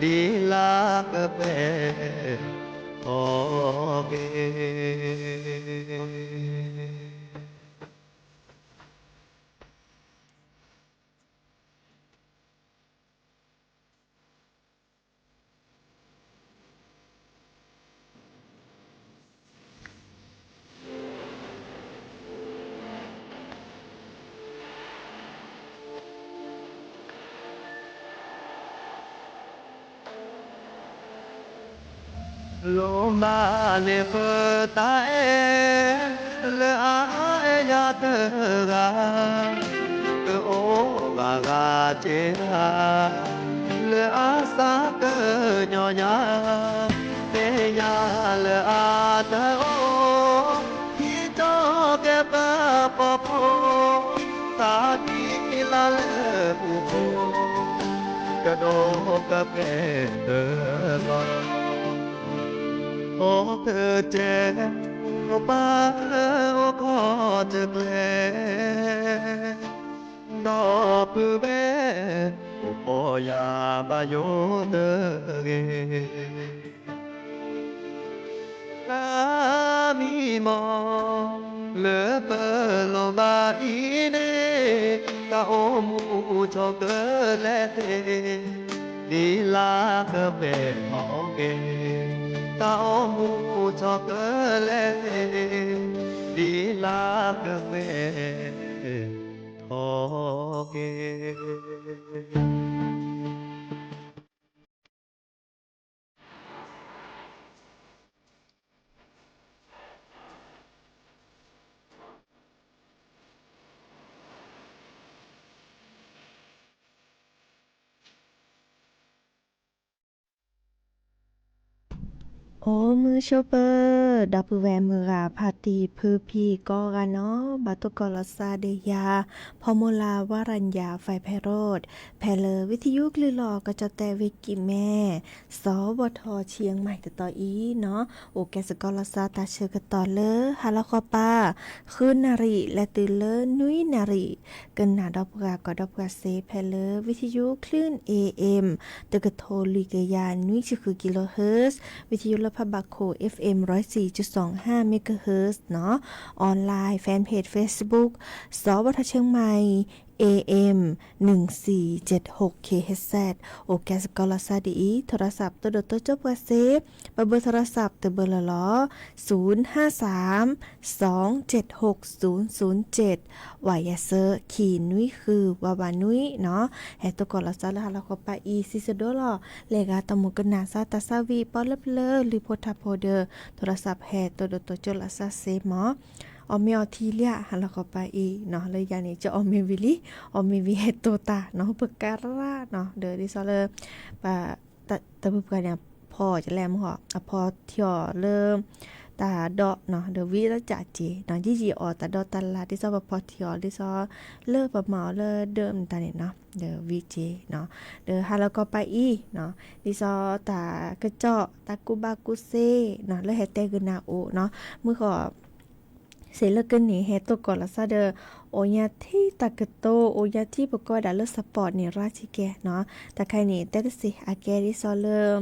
ဒ်လၢကပဲၢ်ထီၣ်က့ၤ လိၣ်ဘၣ်န့ၢ်ပတၢ်အဲၣ် လၢအအဲၣ်ယၤတဂၤ, ကအိၣ်ဂၤဂၤတ့ၢ်ဧါ, လၢအစးကညီၤညါ, သ့ၣ်ညါလၢအတအိၣ်, ဟံးထီၣ်က့ၤပပီၤဖိ, သးကံၢ်လါလၢပူၤဖိ, ကဒီးကပဲၢ်တဂီၤ အိၣ်တတဲ, မိၢ်ပၢ်အိၣ်ခိးတကျဲ, ဒီပုၢ်ဝဲၢ် အိၣ်ခိးယၤဘၣ်ယိၣ်တဂ့ၤ. အါမံၤမီၢ် လၢပလိၣ်ဘၣ်အံၤန့ၣ်, တၢ်အိၣ်မူထီၣ်ကလဲာ်သ့, ဒ်လၢကပဲၢ်ထီၣ်က့ၤ, တၢ်အိၣ်မူထီၣ်ကလဲာ်သ့, ဒ်လၢကပဲၢ်ထီၣ်က့ၤ အိၣ်မုာ်ဆိးပၢၤ ဒီပုၢ်ဝဲၢ်မုၢ်ဂၤဖါတံၢ်ဖုဖံကိးဂၤနီၤ, ဘၣ်တိၢ်ကီၢ်လီၤစၢ်ဒီးယၤ ဖီမိၢ်လၢ်ဝါရၤညၣ် ဖဲးဖဲးရိး, ဖဲလၢဝံသယုကလုၢ်လီၢ်ကီၢ်ကၠီၣ်တဲၣ်ဝ့ၢ်ကံၢ်မဲ စီၤဘီထီၣ်ဆံးမံၤတတီၤအံၤနီၤ, အိၣ်ကဲစ့ၢ်ကီးလီၤစၢ်တၢ်ဆၢကတီၢ်လၢ ဟါလီၤခီပၤ ဃုနၣ်ရံၣ် လဲၤတုၤလၢနွံနၣ်ရံၣ်, ကနၣ်ဒီးပှၤကိးဒီးပှၤစ့ ဖဲလၢဝံသယုကလုၢ် A M တကထိလွံၢ်ကယၤနွံဆံဃု kilohertz, ဝံသယုလၢဖးဘၣ်ခိၣ် F M ร้อยสี่จุดสองห้า megahertz နီၤ, online fan page Facebook စီၤဘီထီၣ်ဆံးမံၤ A M หนึ่งสี่เจ็ดหก kilohertz, အိၣ်ကဲစ့ၢ်ကီးလီၤစၢ်ဒ်အံၤ, ထိရစးတိၢ်ဒိၣ်တိၢ်ကၠိၣ်ပှၤစ့, ပဘၢထိရစးတဘၢလီၤလီၤ, ศูนย์ห้าสาม สองเจ็ดหกศูนย์ศูนย์เจ็ด, ဝးယဲၢ်ဆၢ ခံနွံဃု ဝးဝးနွံနီၤ, ဟဲတိၢ်ကီၢ်လီၤစၢ်လၢဟါလီၤခီပၤအံၤ စံးဆဒိလီၤ, လဲၤဂၤတမူကနၣ်စၢ်တၢ်သးဝံၣ်ပီလၢပျၢၤ လုၢ်ဖိထါဖိဒီး ထိရစးဟဲတိၢ်ဒိၣ်တိၢ်ကၠိၣ်လီၤစၢ်စ့မး, အီၣ်မ့ၤအီထံလံဧါ ဟါလီၤခီပၤအံၤနီၤ, လၢယၤန့ၣ် ကၠီအီၣ်မ့ၤဝံၤလံ, အီၣ်မ့ၤဝံၤဟဲတိၢ်တၢ်နီၤ, ပကရၣ်နီၤ, ဒီးဒ်သိးလၢ ပ တၢ်ပၢပှၤန့ၣ် အဖီကလဲၣ်မ့ၢ်ဟီ, အဖီထံအီၤလၢ တၢ်ဒီးနီၤ, ဒီးဝံၤလၢကးက့ၤနီၤ, ယံာ်ယံာ်အီၣ်တၢ်ဒီးတၢ်လၢ် ဒ်သိးပဖီထံအီၤ ဒ်သိးလၢပမၤအီၤလၢဒၢးမတၤန့ၣ်နီၤ, ဒီးဝံၤက့ၤနီၤ, ဒီးဟါလီၤခီပၤအံၤနီၤ, ဒ်သိးတၢ်ကစီၣ် တၢ်ကူၣ်ဘၣ်ကူၣ်သ့နီၤ လၢဟဲတဲဂ့ၤနၤအိၣ်နီၤ, မုၢ်ဃီ စ့လၢကန့ၢ်ဟဲတိၢ်ကီၢ်လီၤစၢ်ဒီး အိၣ်ညါထံၣ်တၢ်ကတိၤ အိၣ်ညါထံၣ်ပကိးဝဲဒၣ်လၢ support န့ၣ် ရၣ်ဆံကဲနီၤ, တၢ်ခါန့ၣ် တဲတစ့ၢ် အကဲဒ်သိးလၢ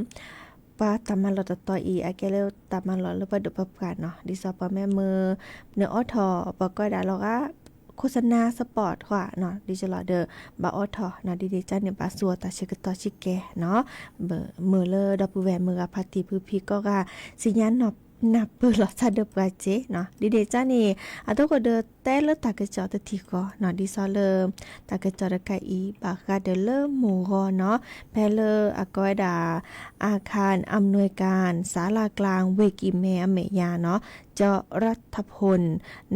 ပှၤတၢ်မၤလီၢ်တတီၤအံၤ အကဲလၢတၢ်မၤလီၢ်လၢပှၤဒိၣ်ပှၤပှၢ်နီၤ, ဒ်သိးပှၤမ့ၢ်မုာ် နအီထီၣ် ပကိးဝဲဒၣ်လီၤဂာ် โฆษณา support ဃီနီၤ, ဒ်သိးလီၤဒီး ဘၣ်အီထီၣ်နီၤ, ဒ်န့ၣ်ကန့ၣ် ဘၣ်စူၢ်အီၤတၢ်ဆၢကတီၢ်ဆံကဲနီၤ, မုာ်လၢဒီပုၢ်ဝဲၢ်မုၢ်ဂၤဖါတံၢ်ဖုဖံကိးဂၤ စံးညါနၢ်ပၢၢ်လီၤစၢ်ဒီးပှၤစ့နီၤ, ဒ်န့ၣ်ကန့ၣ် အဒိကဒီးတဲလၢတၢ်ကစီၣ်တထံၣ်ဃီနီၤ, ဒ်သိးလၢ တၢ်ကစီၣ်တခါအံၤ ဘၣ်ဃးဒီးလၢမိၢ်ဂီၤနီၤ, ဖဲလၢအကိးဝဲဒၣ် อาคารอำนวยการศาลากลาง เวกิแม အမဲာ်ညါနီၤ, จ.รัฐพล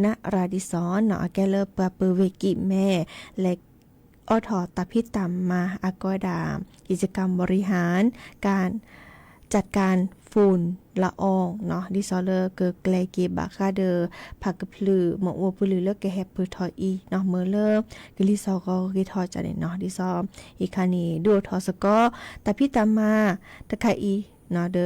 นราดิศร နီၤ, အကဲလၢပှၤပၢၤဝ့ၢ်ကံၢ်မဲ လဲၤအိးထီၣ်တၢ်ဖံးတၢ်မၤ အကိးဝဲဒၣ် กิจกรรมบริหารการ จัดการฝุ่นละอองနီၤ ဒ်သိးလၢကကျဲက့ၤဘၣ်ဃးဒီး ဖးကဖျၢၣ်မ့ၣ်အူပလုၢ်လၢကဟဲပၢၢ်ထီၣ်အံၤနီၤ မ့ၢ်လၢကလံၤစှီၤဂီၤဂ့ၤထီၣ်ကန့ၣ်နီၤ ဒ်သိး အံၤခါန့ၣ် ဒုးအိၣ်ထီၣ်စ့ၢ်ကီး တၢ်ဖံးတၢ်မၤတခါအံၤနီၤ ဒီး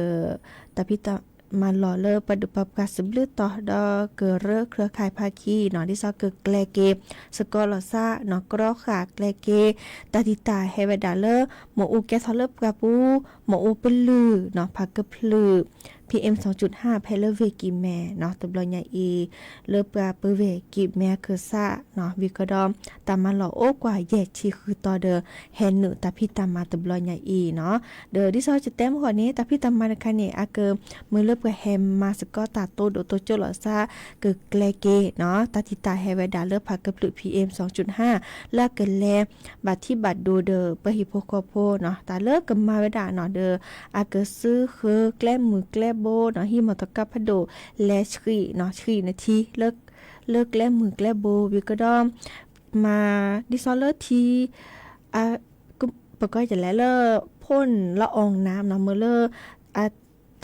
တၢ်ဖံးတၢ်မၤလီၢ်လၢပှၤဒုးပှၤပှၢ်စံးဘျုးတီၤ ဒီးကရၢ เครือข่ายภาคีနီၤ ဒ်သိးကကျဲက့ၤ စ့ၢ်ကီးလီၤစၢ်နီၤ ကြီဃာ်ကျဲက့ၤ တၢ်တံာ်တာ်ဟဲဝဲဒၣ်လၢ မ့ၣ်အူကဲထီၣ်လၢပှၢ်ပူၤ မ့ၣ်အူပလုၢ်နီၤ ဖးကဖျၢၣ် PM သွင်จุดห้า ဖဲလၢဝ့ၢ်ကံၢ်မဲနီၤ တဘျီညါအံၤ လၢပှၤပၢဝ့ၢ်ကံၢ်မဲခၢၣ်စးနီၤ ဝံၤကဒီး တၢ်မၤလီၢ်အိၣ်ကွၢ်ယဲၢ်ဆံဃုတီၤဒီး ဟဲနုာ်တၢ်ဖံးတၢ်မၤတဘျီညါအံၤနီၤ ဒီးဒ်သိးယတဲမုၢ်ဂီၤန့ၣ် တၢ်ဖံးတၢ်မၤတခါန့ၣ် အကမ့ၢ်လၢပှၤဟဲမၤစ့ၢ်ကီးတၢ်တိၢ်ဒိၣ်တိၢ်ကၠိလီၤစၢ် ကကျဲက့ၤနီၤ တၢ်တံာ်တာ်ဟဲဝဲဒၣ်လၢဖးကဖျၢၣ် PM သွင်จุดห้า လၢအကလဲၤ ဘၣ်ထံဘၣ်ဒိဒီးပှၤဟံၣ်ဖိဃီဖိနီၤ တၢ်လၢကမၤဝဲဒၣ်နီၤ ဒီးအကစုဃၢကျဲမုၢ်ကျဲဘိနီၤ ဟံးမီၢ်တကးဖးဒိၣ် လဲၤဆှံနီၤ ဆှံနထံ လၢကျဲမုၢ်ကျဲဘိ ဝံၤကဒီး မၤ ဒ်သိးလၢထံ ပကီၢ်ယလဲၣ်လၢ พ่นละอองน้ำနီၤ မ့ၢ်လၢ အ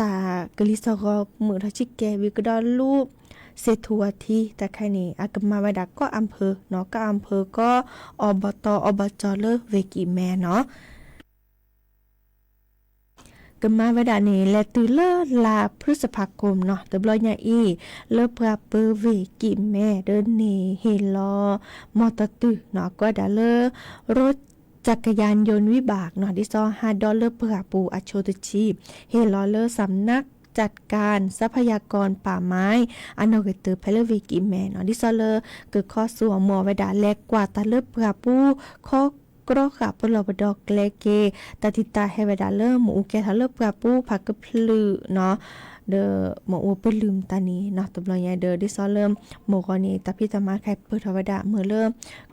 တၢ်ကလံၤစှီၤဂီၤမုာ်ထီၣ်ဆံးကဲ ဝံၤကဒီးလူ စ့ထူအထံ တၢ်ခဲအံၤန့ၣ် အကမၤဝဲဒၣ်ကီၢ်အၣ်ဖၢၣ်နီၤ ကီၢ်အၣ်ဖၢၣ် ကီၢ် อบต อบจ လၢဝ့ၢ်ကံၢ်မဲနီၤ ကမၤဝဲဒၣ်န့ၣ် လဲၤတုၤလၢလါ พฤษภาคมနီၤ တဘျီညါအံၤ လၢပှၤပၢဝ့ၢ်ကံၢ်မဲ ဒီးန့ၣ်ဟ့ၣ်လီၤ မီၢ်တတုၤနီၤ ကိးဒၣ်လၢ รถจักรยานยนต์วิบากနီၤ ဒ်သိးဟးဒီးလၢပှၢ်ပူၤအဆိတဆံ ဟ့ၣ်လီၤလၢ สำนักจัดการทรัพยากรป่าไม้ အနီၢ်ဂ့ၤတၢၢ်ဖဲလၢဝ့ၢ်ကံၢ်မဲနီၤ ဒ်သိးလၢကခီဆူအမူအဝဲဒၣ် လဲၤကွၢ်တၢ်လၢပှၢ်ပူၤ ခီကြီဃာ်ပလီၢ်ပဒီကျဲက့ၤ တၢ်တံာ်တာ်ဟဲဝဲဒၣ်လၢ မ့ၣ်အူကဲထီၣ်လၢပှၢ်ပူၤ ဖးကဖျၢၣ်နီၤ ဒီးမ့ၣ်အူပလုၢ်မတၤန့ၣ်နီၤ တဘျီညါဒီး ဒ်သိးလၢ မုၢ်ဂီၤန့ၣ် တၢ်ဖံးတၢ်မၤခဲအံၤပၢၢ်ထီၣ်ဝဲဒၣ် မ့ၢ်လၢ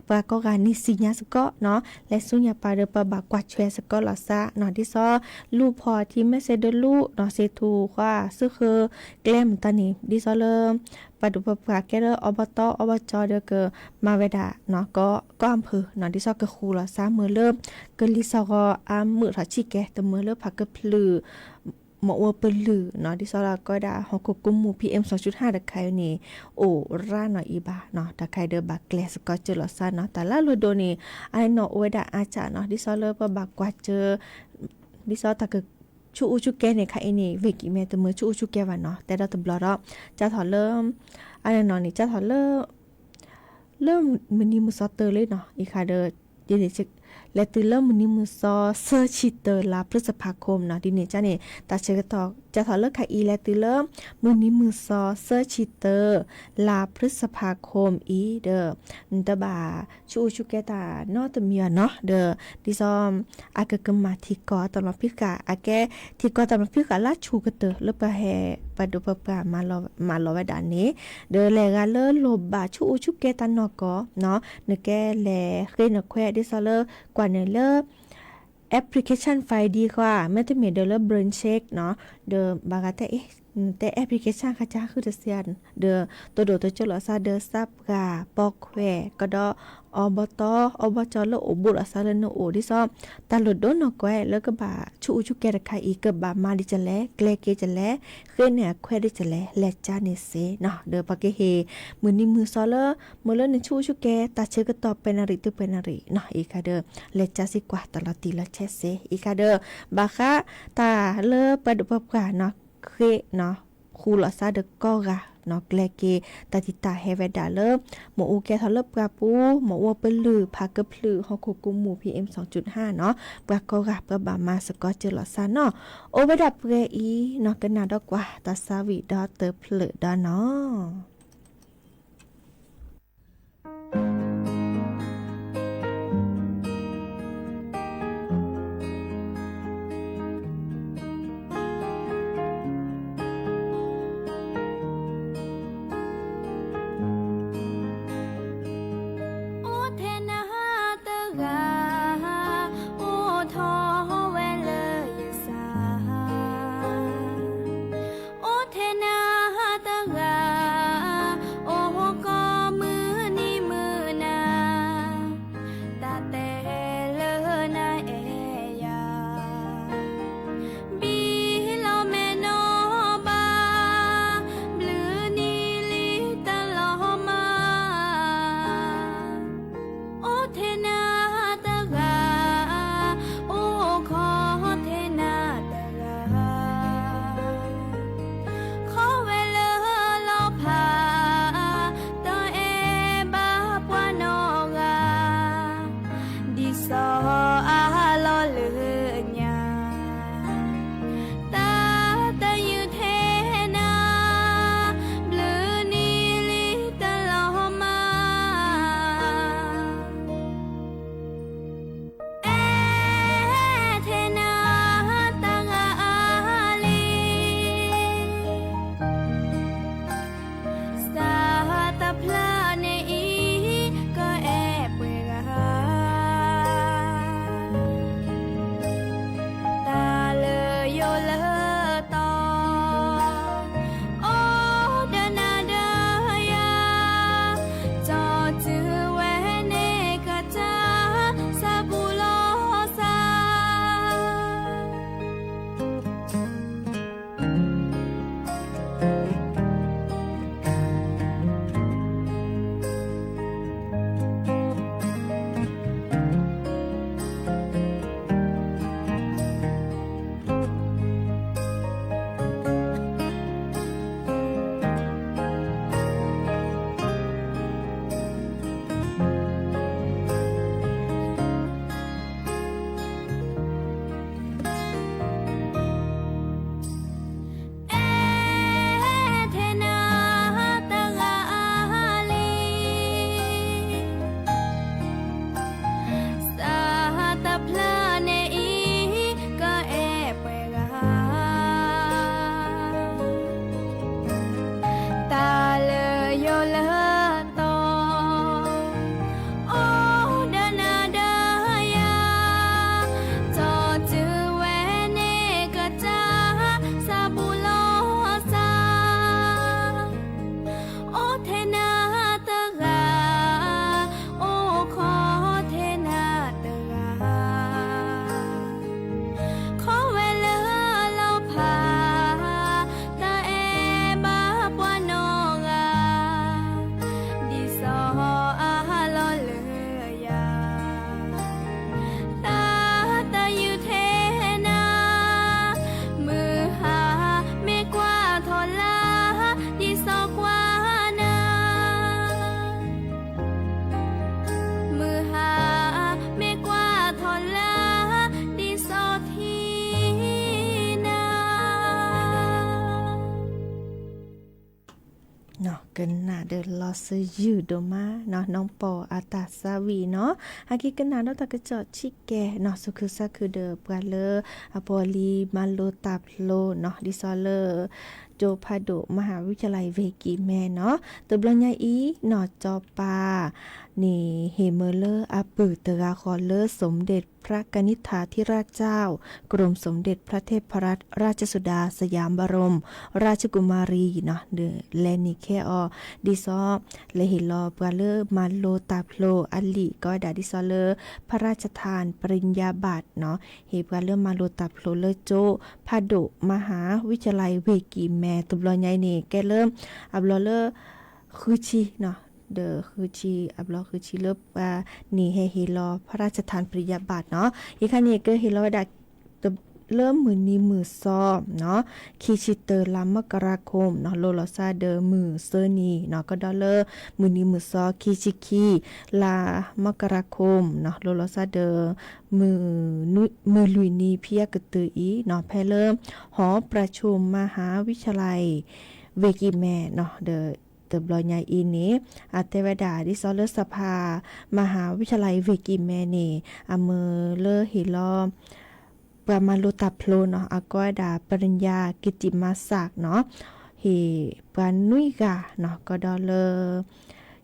ပှၤကိးဂၤန့ၣ်စံၣ်ညါစ့ၢ်ကီးနီၤ လဲၤဆူညါပၤဒီး ပဘၣ်ကွၢ်ဆွဲစ့ၢ်ကီးလီၤစၢ်နီၤ ဒ်သိး လူၤဖီၣ်ထံ message ဒီးလူၤနီၤ စ့ထူဃီ စုဃၢကျဲမတၤန့ၣ် ဒ်သိးလၢ ပှၤဒုးပှၤပှၢ်ကဲလၢ อบต อบจ ဒီးကမၤဝဲဒၣ်နီၤ ကီၢ်အၣ်ဖၢၣ်နီၤ ဒ်သိးကဃူလီၤစၢ်မ့ၢ်လၢ ကလံၤစှီၤဂီၤအမုာ်ထီၣ်ဆံးကဲ တမ့ၢ်လၢဖးကဖျၢၣ် မ့ၣ်အူပလုၢ်နီၤ ဒ်သိးလၢကိးဒၣ် ဟီၣ်ခိၣ်ကိးမူၤ PM သွင်จุดห้า တခါအံၤန့ၣ် အိၣ်ရၣ်နီၤအံၤဘၣ်နီၤ တၢ်ခါအံၤဒီးဘၣ်ကျဲစ့ၢ်ကီးစၢၤလီၤစၢ်နီၤ တၢ်လၢအလိၣ်ဒိၣ်န့ၣ် အနီၢ်အိၣ်ဝဲဒၣ်အါစၢ်နီၤ ဒ်သိးလၢပဘၣ်ကွၢ်စၢၤ ဒ်သိးတၢ်ကဆူၣ်အူဆူၣ်ကဲန့ၣ် ခါအံၤန့ၣ် ဝ့ၢ်ကံၢ်မဲတမ့ၢ်ဆူၣ်အူဆူၣ်ကဲဘၣ်နီၤ တဲဒီးတဘျီဒီး ကၢ်ထီၣ်လၢ အနီၢ်နီၢ်န့ၣ် ကၢ်ထီၣ်လၢ လၢမုၢ်နံၤမုၢ်သီတၢလံနီၤ အံၤခါဒီး ဒ်န့ၣ် လဲၤတုၤလၢမုၢ်နံၤမုၢ်သီ သၢဆံတၢ လါ พฤษภาคมနီၤ ဒ်န့ၣ်ကၢ်န့ၣ် တၢ်ဆၢကတီၢ် ကၢ်ထီၣ်လၢခါအံၤ လဲၤတုၤလၢ မုၢ်နံၤမုၢ်သီ သၢဆံတၢ လါ พฤษภาคมအံၤဒီး နတဘၣ်ဆူၣ်အူဆူၣ်ကဲတၢ်နီတမံၤဘၣ်နီၤ ဒီး ဒ်သိး အကကမၤထံကီၢ်တၢ်မၤဖံးဃာ် အကဲထံကီၢ်တၢ်မၤဖံးဃာ်လၢဆူၣ်ကတၢၢ် လၢပှၤဟဲ ပှၤဒုးပှၤပှၢ်မၤလီၤဝဲဒၣ်န့ၣ် ဒီးလဲၤဂၤလၢလိၣ်ဘၣ်ဆူၣ်အူဆူၣ်ကဲတၢ်နီၢ်ကီၢ်နီၤ နကဲလဲၤဃ့နခွဲး ဒ်သိးလၢ ကွၢ်န့ၣ်လၢ application Find ဃီ မ့တမ့ၢ်ဒီးလၢ BrainCheckနီၤ ဒီးဘၣ်ဂၤတဲအ့ၣ် နတဲ application ဃါကါဃုာ်တစ့ ဒီး တိၢ်ဒိၣ်တိၢ်ကၠိလီၤစၢ်ဒီး စးပှၢ်ပိာ်ခွဲး ကဒီး อบต อบจ လၢအိၣ်ဘူးလီၤစၢ်လၢနအိၣ် ဒ်သိး တၢ်လိၣ်ဒိၣ်နီၢ်ကီၢ်လၢကဘၣ်ဆူၣ်အူဆူၣ်ကဲတခါအံၤ ကဘၣ်မၤဒ်လဲၣ် ကျဲက့ၤဒ်လဲၣ် ဃ့န့ၢ်အခွဲးဒ်လဲၣ် လဲၤကၢ်န့ၣ်စ့နီၤ ဒီးပကဟ့ၣ် မုၢ်နံၤမုၢ်သီလၢ မ့ၢ်လၢနဆူၣ်အူဆူၣ်ကဲ တၢ်ဆၢကတီၢ်ပှဲၤနၣ်ရံၣ်တုၤပှဲၤနၣ်ရံၣ်နီၤ အံၤခါဒီး လဲၤကၢ်စ့ၢ်ကီးတၢ်လီၤတံၢ်လီၤဆဲးစ့ အံၤခါဒီး ဘၣ်ဃးတၢ်လၢပှၤဒုးပှၤပှၢ်နီၤ ဃ့နီၤ ဃူလီၤစၢ်ဒီးကိးဂၤနီၤ ကျဲက့ၤ တၢ်တံာ်တာ်ဟဲဝဲဒၣ်လၢ မ့ၣ်အူကဲထီၣ်လၢပှၢ်ပူၤ မ့ၣ်အူပလုၢ် ဖးကဖျၢၣ် ဟီၣ်ခိၣ်ကိးမူၤ PM သွင်จุดห้าနီၤ ပှၤကိးဂၤပှၤဘၣ်မၤစ့ၢ်ကီးစၢၤလီၤစၢ်နီၤ အိၣ်ဝဲဒၣ်ပှဲၤအံၤနီၤ ကနၣ်ဒီးကွၢ် တၢ်သးဝံၣ်ဒီးတၢ်ဖျၢၣ်ဒီးနီၤ ကနၣ်ဒီးလီၤစၢယုၢ်ဒိၣ်မးနီၢ် နီၢ်ပီၢ်အတၢ်သးဝံၣ်နီၢ်, ဟဲက့ၤကနၣ်ဒီးတၢ်ကစီၣ်ဆံးကဲနီၢ် စူၢ်ခူစၢ်ခူဒီးပှၤလၢအပီၣ်လံမၤလိတၢ်ဖျိနီၢ် ဒ်သိးလၢ ကၠိဖးဒိၣ် မဟာวิทยาลัย ဝ့ၢ်ကံၣ်မဲနီၢ် တဘျီညါအံၤနီၢ် ကၠီၤပၤ န့ၣ်ဟ့ၣ်မၢလၢအပုၢ်တဂၤဃီလၢ สมเด็จพระกนิษฐาธิราชเจ้า กรมสมเด็จพระเทพรัตนราชสุดาสยามบรมราชกุมารีနီၢ် လဲၤနုာ်ခဲအီၤ ဒ်သိး လဲၤဟ့ၣ်လီၤပှၤလၢမၤလိတၢ်ဖျိအလံာ် ကိးဝဲဒၣ်ဒ်သိးလၢ พระราชทานปริญญาบัตรနီၢ် ဟ့ၣ်ပှၤလၢမၤလိတၢ်ဖျိလၢ ကၠိဖးဒိၣ် มหาวิทยาลัย ဝ့ၢ်ကံၣ်မဲ တဘျီညါအံၤန့ၣ် ကဲလၢ အဘျီလၢ ဃုဆံနီၢ် ဒီးဃုဆံ အဘျီဃုဆံလၢပှၤန့ၣ်ဟဲဟ့ၣ်လီၤ พระราชทานปริญญาบัตรနီၢ် အံၤခါန့ၣ် ကဟ့ၣ်လီၤဝဲဒၣ် လၢမုၢ်နံၤမုၢ်သီနီၢ် ခံဆံတၢ လါမကရၤခိမ်နီၢ် လိၤလီၤစၢ်ဒီးမုၢ်သၢနံၤနီၢ် ကဒီးလၢ မုၢ်နံၤမုၢ်သီ ခံဆံခံ လါမကရၤခိမ်နီၢ် လိၤလီၤစၢ်ဒီး မုၢ်လွံၢ်နံၤဖဲအကတၢၢ်အံၤနီၢ် ဖဲလၢ หอประชุมมหาวิทยาลัย ဝ့ၢ်ကံၣ်မဲနီၢ် ဒီး တဘျီညါအံၤန့ၣ် အတဲဝဲဒၣ်ဒ်သိးလၢ สภา มหาวิทยาลัย ဝ့ၢ်ကံၣ်မဲန့ၣ် အမၢလၢဟ့ၣ်လီၤ ပှၤမၤလိတၢ်ဖျိနီၢ် အကိးဝဲဒၣ် ปริญญากิตติมศักดิ์နီၢ် ဟ့ၣ်ပှၤနွံဂၤနီၢ် ကဒီးလၢ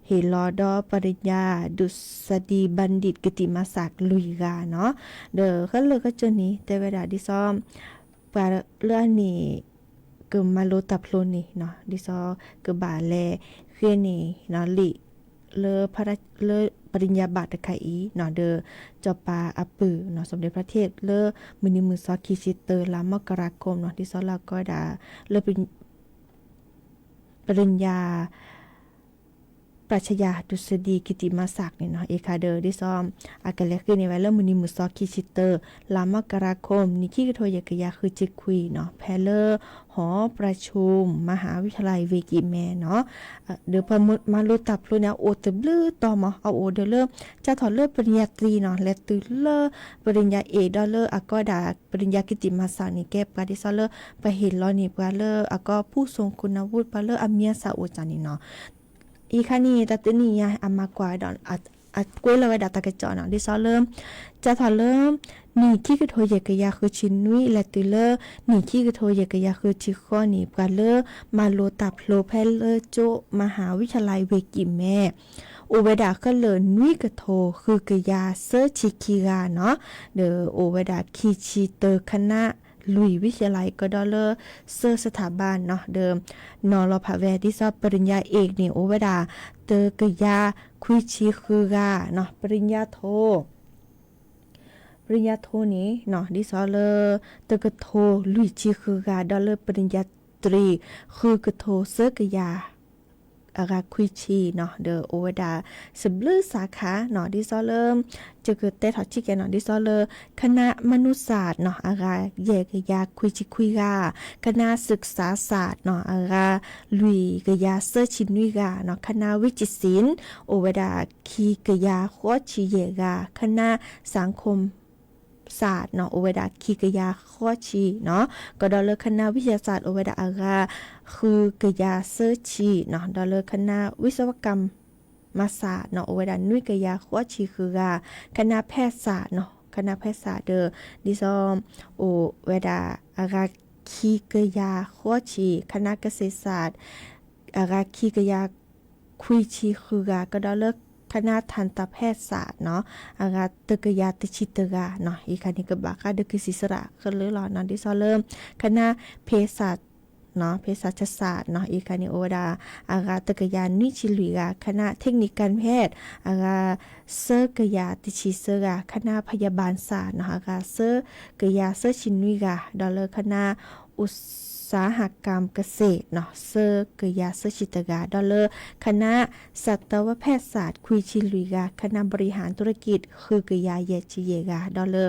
ဟ့ၣ်လီၤဒီး ปริญญาดุษฎีบัณฑิตกิตติมศักดิ์ လွံၢ်ဂၤနီၢ် ဒီးခဲလၢာ်ခဲဆ့န့ၣ် တဲဝဲဒၣ်ဒ်သိး ပှၤလၢအန့ၣ် ကမၤလိတၢ်ဖျိန့ၣ်နီၢ် ဒ်သိးကဘၣ်လဲၤဃ့န့ၢ်လံာ် လၢ လၢ ပရိญญาบัตร တခါအံၤနီၢ် ဒီး စီၤပၤအပုၢ်နီၢ် สมเด็จพระเทพ လၢမုၢ်နံၤမုၢ်သီခံဆံတၢ လါမကရၤခိမ်နီၢ် ဒ်သိးလၢအကိးဝဲဒၣ် လၢ ပရိญญา ปรัชญาดุษฎีกิตติมศักดิ์န့ၣ်နီၢ် အံၤခါဒီး ဒ်သိး အကလဲၤဃ့န့ၢ်ဝဲလၢမုၢ်နံၤမုၢ်သီခံဆံတၢ လါမကရၤခိမ် နံၣ်ခံကထိယဲၢ်ကယၤဃုဆံခွံနီၢ် ဖဲလၢ หอประชุมมหาวิทยาลัย ဝ့ၢ်ကံၣ်မဲနီၢ် ဒီးပှၤမၤလိတၢ်ဖျိန့ၣ် အအိၣ်တဘျုးတီၤမး အအိၣ်ဒီးလၢ စးထီၣ်လၢ ပရိญญาตรีနီၢ် လဲၤတုၤလၢ ပရိญญาเอก ဒီးလၢအကိးဝဲဒၣ် ပရိญญากิตติมศักดิ์န့ၣ် ကဲပှၤဒ်သိးလၢ ပှၤဟ့ၣ်လီၤန့ၢ်ပှၤလၢအကိး ผู้ทรงคุณวุฒิ ပှၤလၢအမံၤအသးအိၣ်စ့ၢ်န့ၣ်နီၢ် အံၤခါန့ၣ် တၢ်တနံၣ်ညါအမၤကွၢ်ဝဲဒီး အကွဲးလီၤဝဲဒၣ်တၢ်ကစီၣ်နီၢ် ဒ်သိးလၢ စးထီၣ်လၢ နံၣ်ခံကထိယဲၢ်ကယၤဃုဆံနွံ လဲၤတုၤလၢ နံၣ်ခံကထိယဲၢ်ကယၤဃုဆံဃိးန့ၣ် ပှၤလၢမၤလိတၢ်ဖျိဖဲလၢကၠိ มหาวิทยาลัย ဝ့ၢ်ကံၣ်မဲ အိၣ်ဝဲဒၣ်ခဲလၢာ်နွံကထိဃုကယၤသၢဆံခံဂၤနီၢ် ဒီးအိၣ်ဝဲဒၣ်ခံဆံတၢ คณะလွံၢ် วิทยาลัย ကဒီးလၢ သၢ สถาบัน နီၢ် ဒီး နီၤလီၤဖးဝဲဒ်သိး ပရိญญาเอก န့ၣ် အိၣ်ဝဲဒၣ် တကယၤခွံဆံဃုဂၤနီၢ် ပရိญญาโท ပရိญญาโท န့ၣ်နီၢ် ဒ်သိးလၢ တကထိလွံၢ်ဆံဃုဂၤ ဒီးလၢ ပရိญญาตรี ဃုကထိသၢကယၤ အဂၤခွံဆံနီၢ် ဒီးအိၣ်ဝဲဒၣ် စဘျုးสาขาနီၢ် ဒ်သိးလၢ ယကတဲထီၣ်ဆံးကဲနီၢ် ဒ်သိးလၢ คณะมนุษยศาสตร์နီၢ် အဂၤယဲၢ်ကယၤခွံဆံခွံဂၤ, คณะศึกษาศาสตร์နီၢ် အဂၤလွံၢ်ကယၤသၢဆံနွံဂၤနီၢ်, คณะวิจิตรศิลป์ အိၣ်ဝဲဒၣ်ခံကယၤဃိးဆံယဲၢ်ဂၤ, คณะสังคมศาสตร์နီၢ် အိၣ်ဝဲဒၣ်ခံကယၤဃိးဆံနီၢ်, ကဒီးလၢ คณะวิทยาศาสตร์ အိၣ်ဝဲဒၣ်အဂၤဃုကယၤသၢဆံနီၢ်, ဒီးလၢ คณะวิศวกรรมศาสตร์နီၢ် အိၣ်ဝဲဒၣ်နွံကယၤဃိးဆံဃုဂၤ, คณะแพทยศาสตร์နီၢ် คณะแพทยศาสตร์ဒီး ဒ်သိး အိၣ်ဝဲဒၣ်အဂၤခံကယၤဃိးဆံ, คณะเกษตรศาสตร์ အဂၤခံကယၤခွံဆံဃုဂၤ, ကဒီးလၢ คณะทันตแพทยศาสตร์နီၢ် အဂၤတကယၤတဆံတဂၤနီၢ်, အံၤခါန့ၣ် ကဘၣ်ဃးဒီး ကဆံးစရး ခဲလၢာ်လီၤနီၢ်, ဒ်သိးလၢ คณะเภสัชနီၢ် เภสัชศาสตร์နီၢ် အံၤခါန့ၣ် အိၣ်ဝဲဒၣ် အဂၤတကယၤနွံဆံလွံၢ်ဂၤ, คณะเทคนิคการแพทย์ အဂၤသၢကယၤတဆံသၢဂၤ, คณะพยาบาลศาสตร์နီၢ် အဂၤသၢကယၤသၢဆံနွံဂၤ, ဒီးလၢ คณะอุตสาหกรรมเกษตรနီၢ် သၢကယၤသၢဆံတဂၤ, ဒီးလၢ คณะสัตวแพทยศาสตร์ခွံဆံလွံၢ်ဂၤ, คณะบริหารธุรกิจဃုကယၤယဲၢ်ဆံယဲၢ်ဂၤ, ဒီးလၢ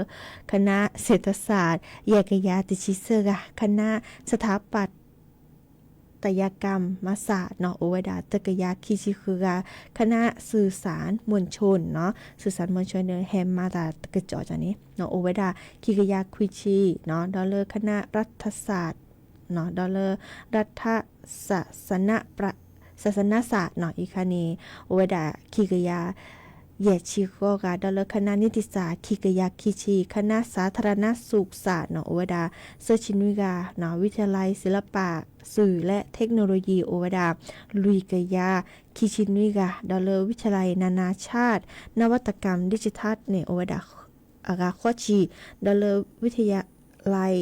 คณะเศรษฐศาสตร์ ယဲၢ်ကယၤတဆံသၢဂၤ, คณะสถาปัตยกรรมศาสตร์နီၢ် အိၣ်ဝဲဒၣ်တကယၤခံဆံဃုဂၤ, คณะสื่อสารมวลชนနီၢ် สื่อสารมวลชนန့ၣ် ဟဲမၤတၢ်တကစီၣ်န့ၣ် အိၣ်ဝဲဒၣ်ခံကယၤခွံဆံနီၢ်, ဒီးလၢ คณะรัฐศาสตร์နီၢ် ဒီးလၢ รัฐศาสนประ ဆၣ်သနါစၣ်နီၤ အံၤခါန့ၣ် အိၣ်ဝဲဒၣ်ခံကယၤ ယဲၢ်ဆံဃိးဂၤ ဒီးလၢ คณะนิติศาสตร์ ခံကယၤခံဆံ, คณะสาธารณสุขศาสตร์နီၤ အိၣ်ဝဲဒၣ် သၢဆံနွံဂၤနီၤ, วิทยาลัยศิลปะสื่อและเทคโนโลยี အိၣ်ဝဲဒၣ် လွံၢ်ကယၤခံဆံနွံဂၤ, ဒီးလၢ วิทยาลัยนานาชาตินวัตกรรมดิจิทัล န့ၣ် အိၣ်ဝဲဒၣ် အဂၤဃိးဆံ, ဒီးလၢ วิทยาลัย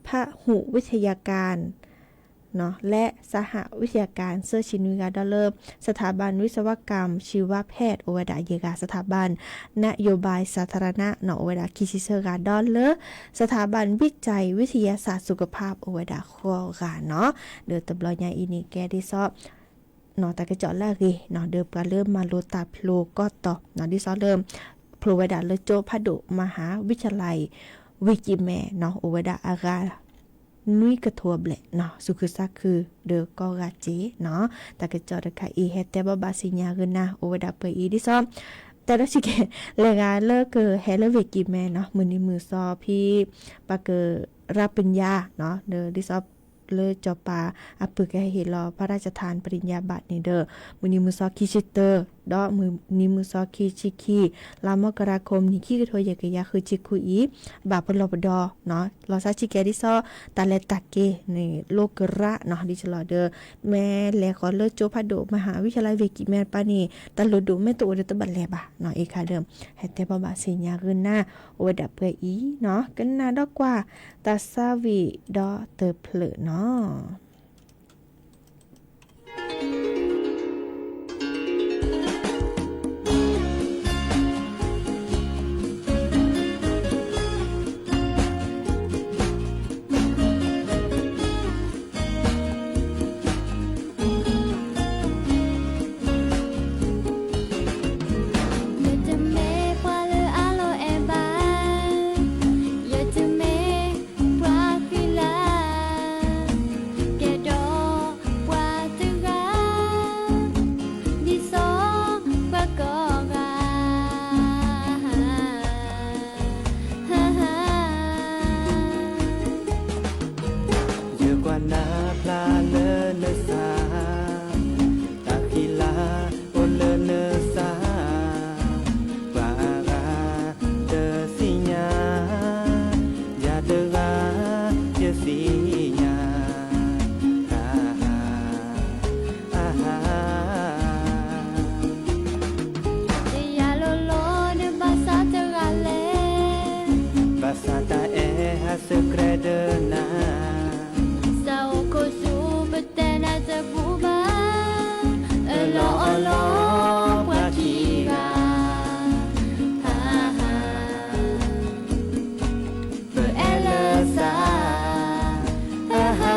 พหุวิทยาการ နီၤและสหวิทยาการ သၢဆံနွံဂၤ, ဒီးလၢ สถาบันวิศวกรรมชีวแพทย์ အိၣ်ဝဲဒၣ်ယဲၢ်ဂၤ, สถาบันนโยบายสาธารณะနီၤ အိၣ်ဝဲဒၣ်ခံဆံသၢဂၤ, ဒီးလၢ สถาบันวิจัยวิทยาศาสตร์สุขภาพ အိၣ်ဝဲဒၣ်ဃိးဂၤနီၤ. ဒီးတဘျီညါအံၤန့ၣ် ကဲဒ်သိး နီၤ တၢ်ကစီၣ်လၢအဂ့ၤနီၤ ဒီးပှၤလၢမၤလိတၢ်ဖျိကီၢ်တီၤနီၤ ဒ်သိးလၢ ဖျိဝဲဒၣ်လၢကၠိဖးဒိၣ် มหาวิทยาลัย ဝ့ၢ်ကံၣ်မဲနီၤ အိၣ်ဝဲဒၣ်အဂၤ နွံကထိအဘျဲၣ်နီၤ သူၣ်ခုသးခု ဒီးကိးဂၤစ့နီၤ. တၢ်ကစီၣ်တခါအံၤ ဟဲတဲဘၣ်ဘၣ်စံညါဂ့ၤနၤ အိၣ်ဝဲဒၣ်ပှဲၤအံၤ ဒ်သိး တဲဒီးဆံကဲ လဲၤဂၤလၢကဟဲလၢဝ့ၢ်ကံၣ်မဲနီၤ မုၢ်နံၤမုၢ်သီဖဲ ပှၤကရၤပညါနီၤ ဒ်သိး လၢစီၤပၤအပုၢ်ကဟဲဟ့ၣ်လီၤ พระราชทานปริญญาบัตรန့ၣ်ဒီး မုၢ်နံၤမုၢ်သီခံဆံတၢ ဒီးမုၢ်နံၤမုၢ်သီခံဆံခံ လါမကရၤခိၣ် နံၣ်ခံကထိယဲၢ်ကယၤဃုဆံခွံအံၤ ဘၣ်ပလီၢ်ပဒီနီၤ လီၤဆီဆံကဲဒ်သိး တၢ်လဲၤတၢ်က့ၤန့ၣ် လိကရၢနီၤ ဒ်သိးလီၤဒီး မ့ၢ်လဲၤဃီၤလၢကၠိဖးဒိၣ် မဟၤဝံၣ်ချလါဝ့ၢ်ကံၣ်မဲတပၤန့ၣ် တၢ်လိၣ်ဒိၣ်မ့ၢ်တအိၣ်ဒီးတဘၣ်လဲၤဘၣ်နီၤ အံၤခါဒီး ဟဲတဲဘၣ်ဘၣ်စံညါဂ့ၤနၤ အိၣ်ဝဲဒၣ်ပှဲၤအံၤနီၤ ကနၣ်ဒီးကွၢ် တၢ်ဆါဝံၤဒီးတဖျၢၣ်နီၤ. ယတမ့ၢ်ပှၤလၢအလီၤအဲၣ်ဘၣ်, ယတမ့ၢ်ပှၤဃံလၤ, ကဲဒီးပှၤတဂၤ, ဒ်သိးပှၤကိးဂၤ ယကွၢ်နၤဖျါလၢနသး, တၢ်ဃံလၤအိၣ်လၢနသး, ပှၤအါဂၤတသ့ၣ်ညါ, ယၤတဂၤယသ့ၣ်ညါ, အါ, အါ, အါ ယယၤလိၤလိၤဒီးဘၣ်ဆၣ်တဂၤလဲၣ်, ဘၣ်ဆၣ်တၢ်အဲၣ်ဟးဆှဲးဒီးနၤ, စးအိၣ်ခိၣ်ဆူပတဲနၤတဘူၣ်ဘၣ်, အၢၣ်လီၤအီလီၤပှၤခံဂၤ, အါ ပအဲၣ်လၢသး, အဟါ,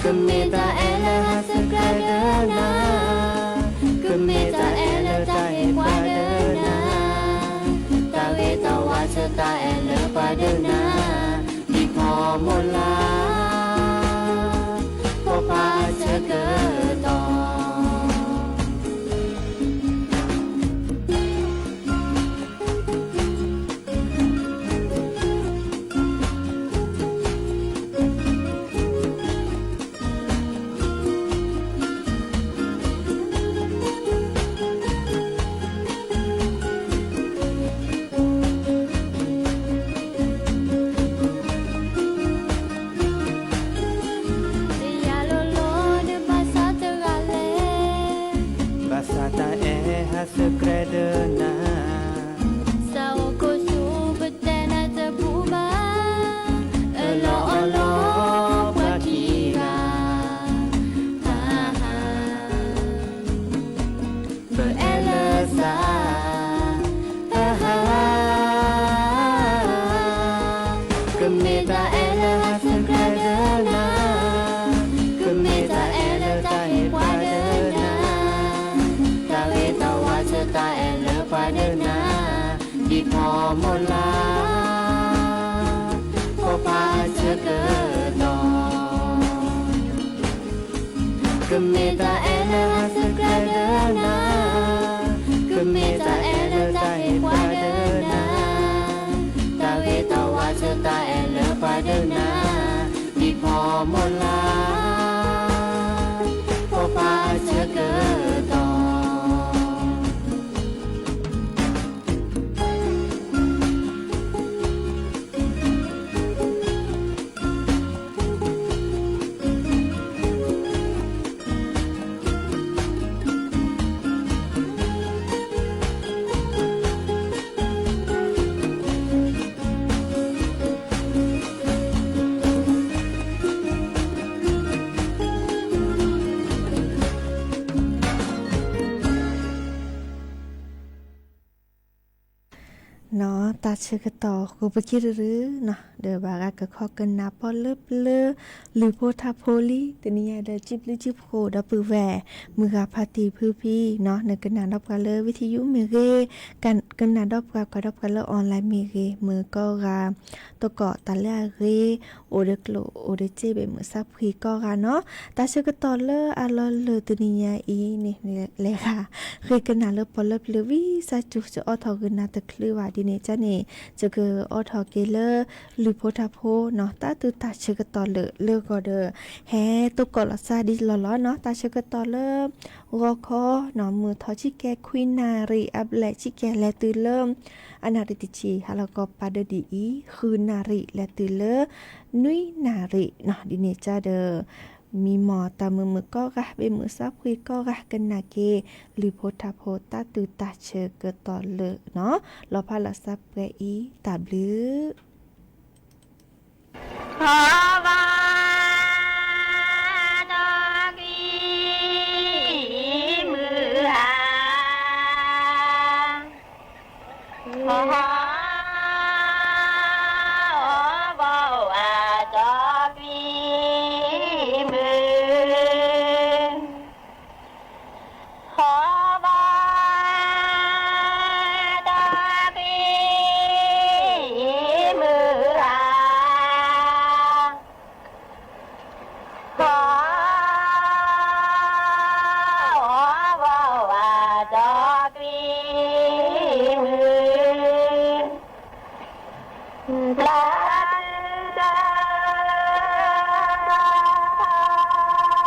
ကမ့ၢ်တၢ်အဲၣ်လၢဟးဆှဲးဒီးနၤ, ကမ့ၢ်တၢ်အဲၣ်လၢတၢ်ဟ့ၣ်ပှၤဒီးနၤ, တၢ်ဂ့ၤတၢ်ဝါဆၢတၢ်အဲၣ်လၢပှၤဒီးနၤ, ဒ်ဖီမိၢ်လၢ်, ဖိခွါအဆၢကတီၢ် ယယၤလိၤလိၤဒီးဘၣ်ဆၣ်တဂၤလဲၣ်, ဘၣ်ဆၣ်တၢ်အဲၣ်ဟးဆှဲးဒီးနၤ, စးအိၣ်ခိၣ်ဆူပတဲနၤတဘူၣ်ဘၣ်, အၢၣ်လီၤအီလီၤပှၤခံဂၤ, အါ ပအဲၣ်လၢသး, အဟါ, ကမ့ၢ်တၢ်အဲၣ်လၢဟးဆှဲးဒီးနၤ, ကမ့ၢ်တၢ်အဲၣ်လၢတၢ်ဟ့ၣ်ပှၤဒီးနၤ, တၢ်ဂ့ၤတၢ်ဝါဆၢတၢ်အဲၣ်လၢပှၤဒီးနၤ, ဒ်ဖီမိၢ်လၢ်, ဖိခွါအဆၢကတီၢ် ကမ့ၢ်တၢ်အဲၣ်လၢဟးဆှဲးဒီးနၤ, ကမ့ၢ်တၢ်အဲၣ်လၢတၢ်ဟ့ၣ်ပှၤဒီးနၤ, တၢ်ဂ့ၤတၢ်ဝါဆၢတၢ်အဲၣ်လၢပှၤဒီးနၤ, ဒ်ဖီမိၢ်လၢ် ဆၢကတီၢ်ဃိပက့ၢ်တရူးနီၤ ဒီးဘၣ်ဂၤကခီကနၣ်ပီၣ်လၢပျၢၤ လုၢ်ဖိထါဖိလံ တနံၤညါဒီး ကံၣ်ဘျုးကံၣ်ဖှိၣ်ဒီပုၢ်ဝဲၢ် မုၢ်ဂၤဖါတံၢ်ဖုဖံနီၤ နကနၣ်ဒီးပှၤလၢ ဝံထံယုၣ် မ့ၢ်ဂ့ၤ, ကနၣ်ဒီးပှၤ ကွၢ်ဒီးပှၤလၢ online မ့ၢ်ဂ့ၤ, မုၢ်ကိးဂၤ သကိးတၢ်လၢအဂ့ၤ, အိၣ်ဒီးကျိၣ် အိၣ်ဒီးစ့ ဘၣ်မုာ်သးဖှံကိးဂၤနီၤ, တၢ်ဆၢကတီၢ်လၢအလီၤလၢာ်တနံၤညါအံၤန့ၣ် လဲၤဂၤ ဃ့ကနၣ်လၢပီၣ်လၢပျၢၤ ဝံသးစူၤ ယအိးထီၣ်ဂုာ်နၤတချုးဘၣ်ဒ်န့ၣ်ကန့ၣ် ယကအိးထီၣ်က့ၤလၢ လုၢ်ဖိထါဖိနီၤ တၢ်သူၣ်တၢ်ဆၢကတီၢ်လၢာ်လၢဂီၤဒီး ဟဲသကိးလီၤစၢ်ဒ်လီၢ်လီၤနီၤ တၢ်ဆၢကတီၢ်လၢ ဂီၤခီနီၤ မုၢ်ထီၣ်ဆံကဲခွံနၣ်ရံၣ် အဘျဲၣ်ဆံကဲ လဲၤတုၤလၢ အနၣ်ရံၣ်တဆံ ဟါလီၤကီးပၤဒၢဒ်အံၤ ဃုနၣ်ရံၣ် လဲၤတုၤလၢ နွံနၣ်ရံၣ်နီၤ ဒ်န့ၣ်ကဒီး မံမီၢ်တၢ်မုာ်မုာ်ကိးဂၤ ဘၣ်မုာ်သးဖှံကိးဂၤ ကနၣ်က့ၤ လုၢ်ဖိထါဖိတၢ်သူၣ်တၢ်ဆၢကတီၢ်လၢာ်နီၤ လီၤဖးလီၤစၢ်ပှဲၤအံၤ တၢ်ဘျုး ဟီဘၣ် ဒီကွံမုၢ်ဟါ ဟီဘၣ် ဒီကွံမုၢ် ဟီဘၣ်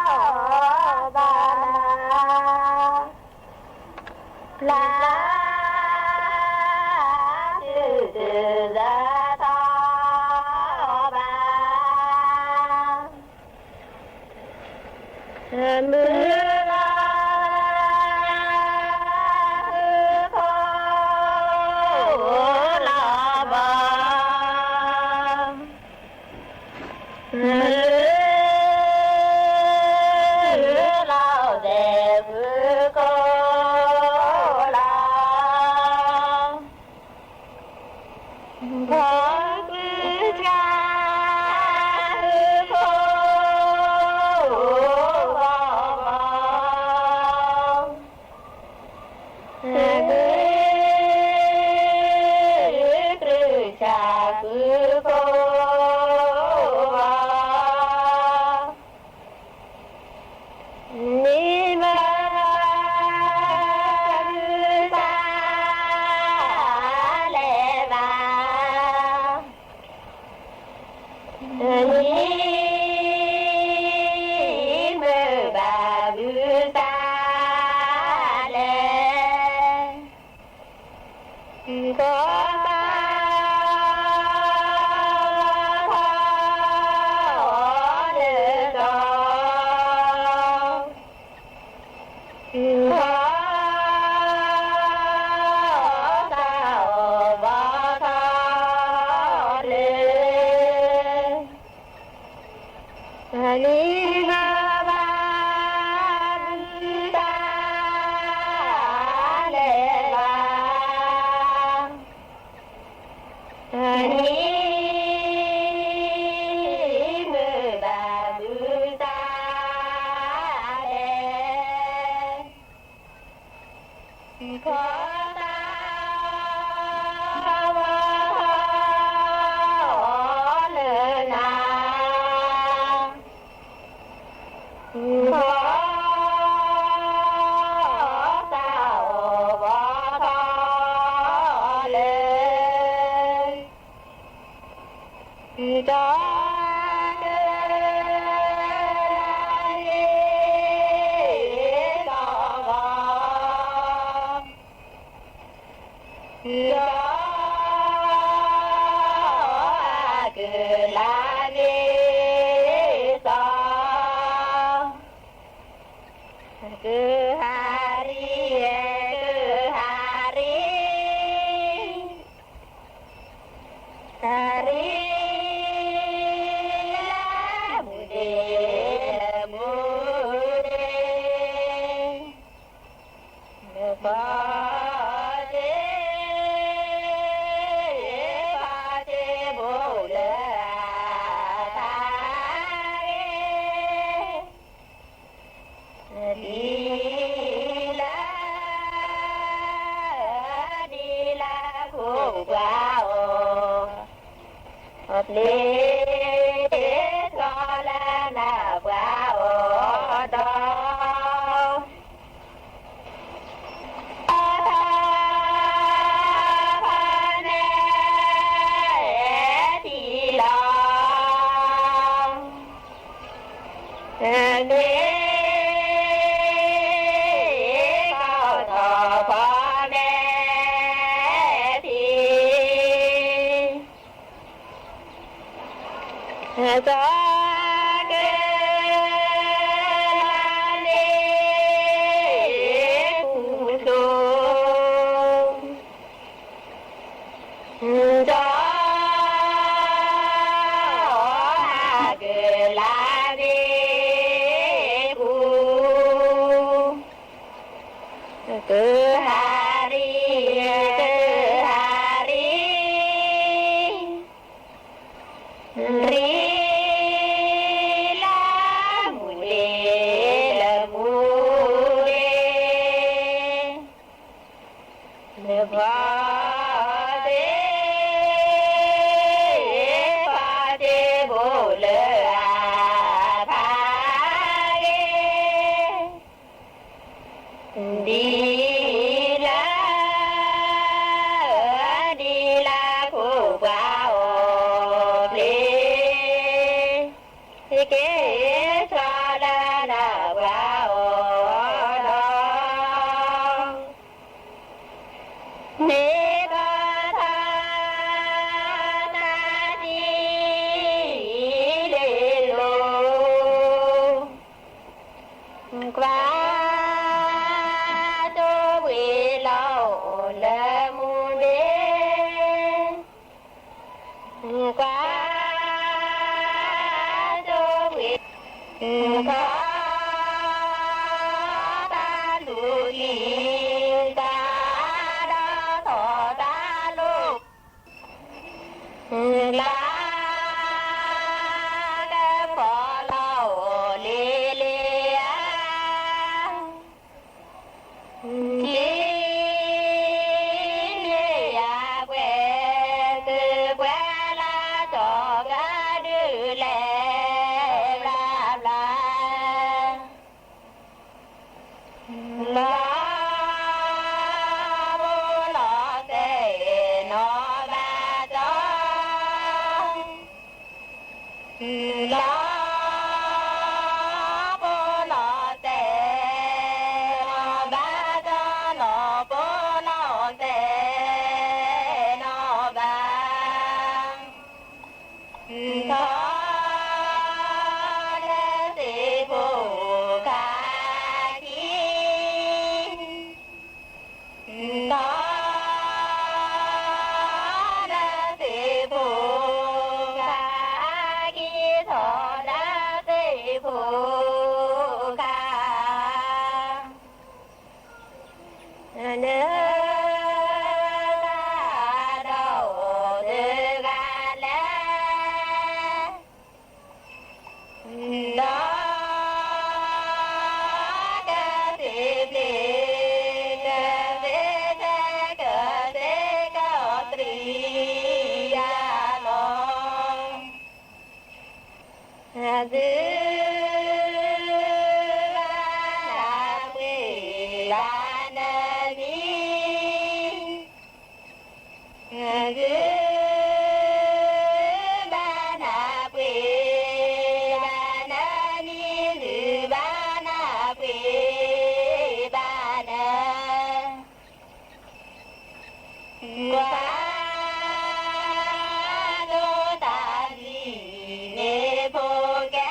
ဒီကွံမုၢ်ဟါ ဟီဘၣ် ဒီကွံမုၢ် ဘျါ ဘၣ် ဘျါ တုၤတၢ်သီဘၣ် မုၢ်လီၤ ဃုခိၣ်လီၤဘၣ် မုၢ်လီၤ သဲးဃုခိၣ်လီၤ ဘီကုၢ်ထါ ဃုခိၣ်လီၤဘၣ် မုၢ် တုၤတၢ်ဆါ ဃုခိၣ်လီၤ နံၤမုၢ် ဘၣ်မုၢ်သးလဲၤဘၣ် နံၤမုၢ် ဘၣ်မုၢ်သးလဲၤ ကီးဘၣ် ထီၣ်လၢကီး ကီး သးအိၣ်ဘီထီၣ်လၢ နံၤမုၢ် ဘၣ်မုၢ်သး လဲၤဘၣ် နံၤမုၢ် ဘၣ်မုၢ်သး လဲၤ ကီး သး ဘီထီၣ်လၢနၤ ကီး သးအိၣ်ဘီထီၣ်လၢ ကီး ကီး ကီး ကီး ကီး ကလါက့ၤသီ ကဟးရံ ကဟးရံ ဟးရံ လၢမူဒ့ လၢမူဒ့ နဘီဒ့ မ့ၢ်ကီၢ်ထီၣ်ဖီမဲာ်ထံ စီၤကလၤန့ၣ်ကူၣ်ဒိၣ် စီၤဟးကလၤန့ၣ်ကူၣ် ကဟးရံ ကဟးရံ ရံ လၢမူန့ၣ် လၢမူန့ၣ် နဖီသ့ၣ် ဖီသ့ၣ်ဘိလၢအဖးဂ့ၤ ဒ်လၢ ဒ်လၢခိၣ်ပှၤအီၣ်ဖျ့ က့ၤဆီလၢနပှၤအီၣ်ဒီး မ့ၢ်ကီၢ်ထီၣ်တၢ်တံၢ်လ့လိၤ ကွၢ်စိဝ့ၤလီၤလၢမူန့ၣ် ကွၢ်စိဝ့ၤ ခီ တၢ်လူၤလံ တၢ်ဒီးထီၣ်တၢ်လူၤ လၢ ကဖီလီၤအိၣ်လ့လ့ဧါ ထံမ့ၢ်ယၤပှဲၤ ကပှဲၤလၢစီၤကဒုလဲၣ် ဘျါဘျါ လီၤ ဘိလီၤတဲာ်နီၢ်ဘၣ်တီၤ လီၤ ဘိလီၤတဲာ်နီၢ်ဘၣ်တီၤ လီၤ ဘိလီၤတဲာ်နီၢ်ဘၣ် ထီၣ် လၢသ့ၣ်ဖိခါခံ ထီၣ် လၢသ့ၣ်ဖိခါခံ ထီၣ်လၢသ့ၣ်ဖိခါ န ဒီးတဂၤလဲၣ် ဒီး ကသ့ၣ်ဖျ့ ကသ့ၣ်ထဲ ကသ့ၣ်ကီးတြံယၤလီၤ သု ဘၣ်နၢ်ပှ့ၤဘၣ်နၢ်မံၤ သု ဘၣ်နၢ်ပှ့ၤဘၣ်နၢ်မံၤ သု ဘၣ်နၢ်ပှ့ၤဘၣ်နၢ် ကွၢ် ဒိၣ်တၢ်လံၤန့ၣ်ဖိကဲ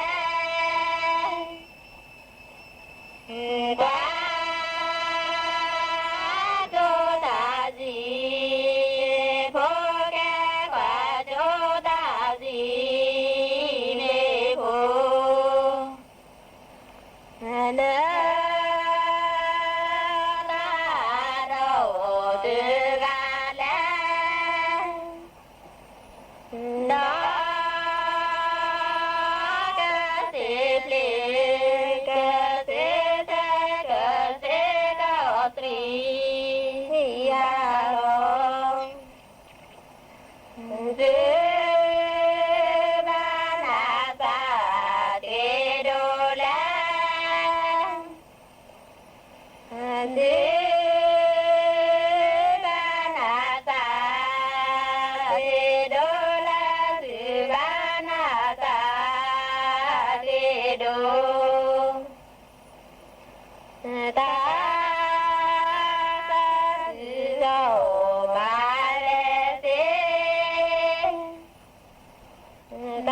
တၢ်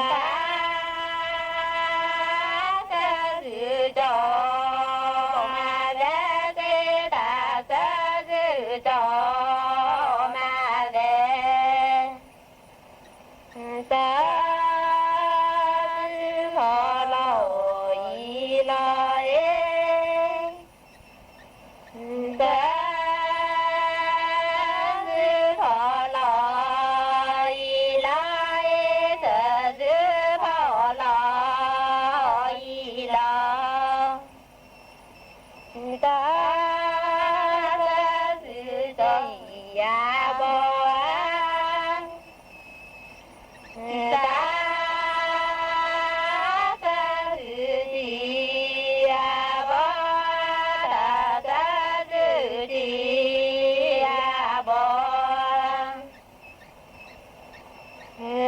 သၢသုးကီၤမၤသဲသ့, တၢ်သၢသုးကီၤမၤသဲ, သၢသုးဖီၣ်လီၤအံၤလီၤအ့, သၢသုးဖီၣ်လီၤအံၤလီၤအ့, သၢသုးဖီၣ်လီၤအံၤလီၤ. တၢ်သၢသုးတံၤအဘီဧါ, တၢ်သၢသုးတံၤအဘီ, တၢ်သၢသုးတံၤအဘီ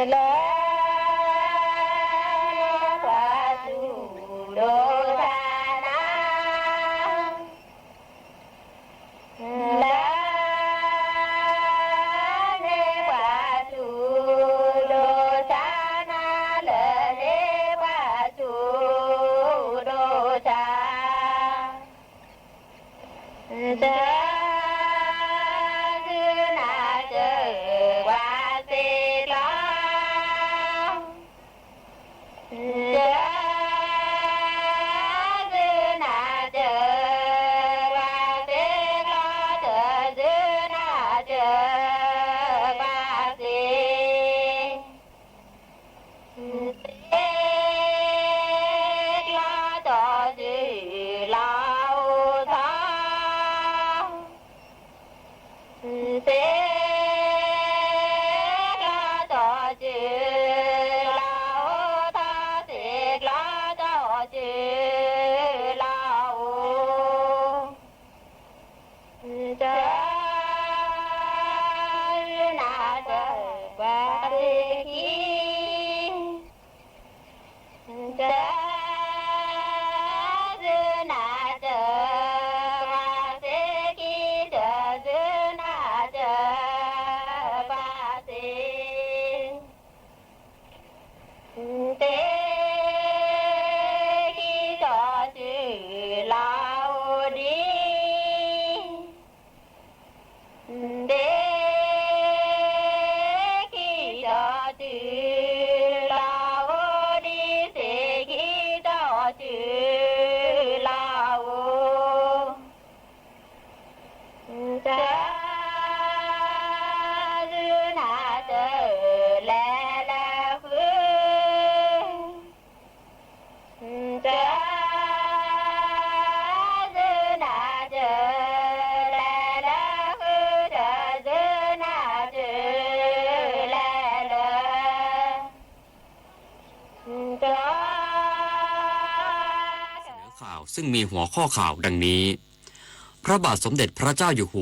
လၢန့ၣ်ပှၤသူၣ်ဒိၣ်သးနၤ, လၢန့ၣ်ပှၤသူၣ်ဒိၣ်သးနၤ, လၢန့ၣ်ပှၤသူၣ်ဒိၣ်သး တၢ်သုးနၤတၢ်ပှၤသ့ၣ်ကျီ, တၢ်သုးနၤတၢ်ပှၤသ့ၣ်ကျီ, တၢ်သုးနၤတၢ်ပှၤသ့ၣ် သ့ၣ်ကျီတီၢ်စုလီၤအိၣ်ထီၣ်, သ့ၣ်ကျီတီၢ်စုလီၤအိၣ်ထီၣ်, သ့ၣ်ကျီတီၢ်စုလီၤအိၣ် တၢ်သုးနၤတၢ်ပှၤသ့ၣ်ခံ, တၢ်သုးနၤတၢ်ပှၤသ့ၣ်ခံ, တၢ်သုးနၤတၢ်ပှၤသ့ၣ် သ့ၣ်ခံတီၢ်စုလီၤအိၣ်ဒံး, သ့ၣ်ခံတီၢ်စုလီၤအိၣ်ဒံးသ့ၣ်ခံတီၢ်စုလီၤအိၣ် တၢ်သုးနၤတၢ်လဲၤလၢဃု, တၢ်သုးနၤတၢ်လဲၤလၢဃု, တၢ်သုးနၤတၢ်လဲၤလၢ တၢ် เสนอข่าว ซึ่งมีหัวข้อข่าวดังนี้ พระบาทสมเด็จพระเจ้าอยู่หัว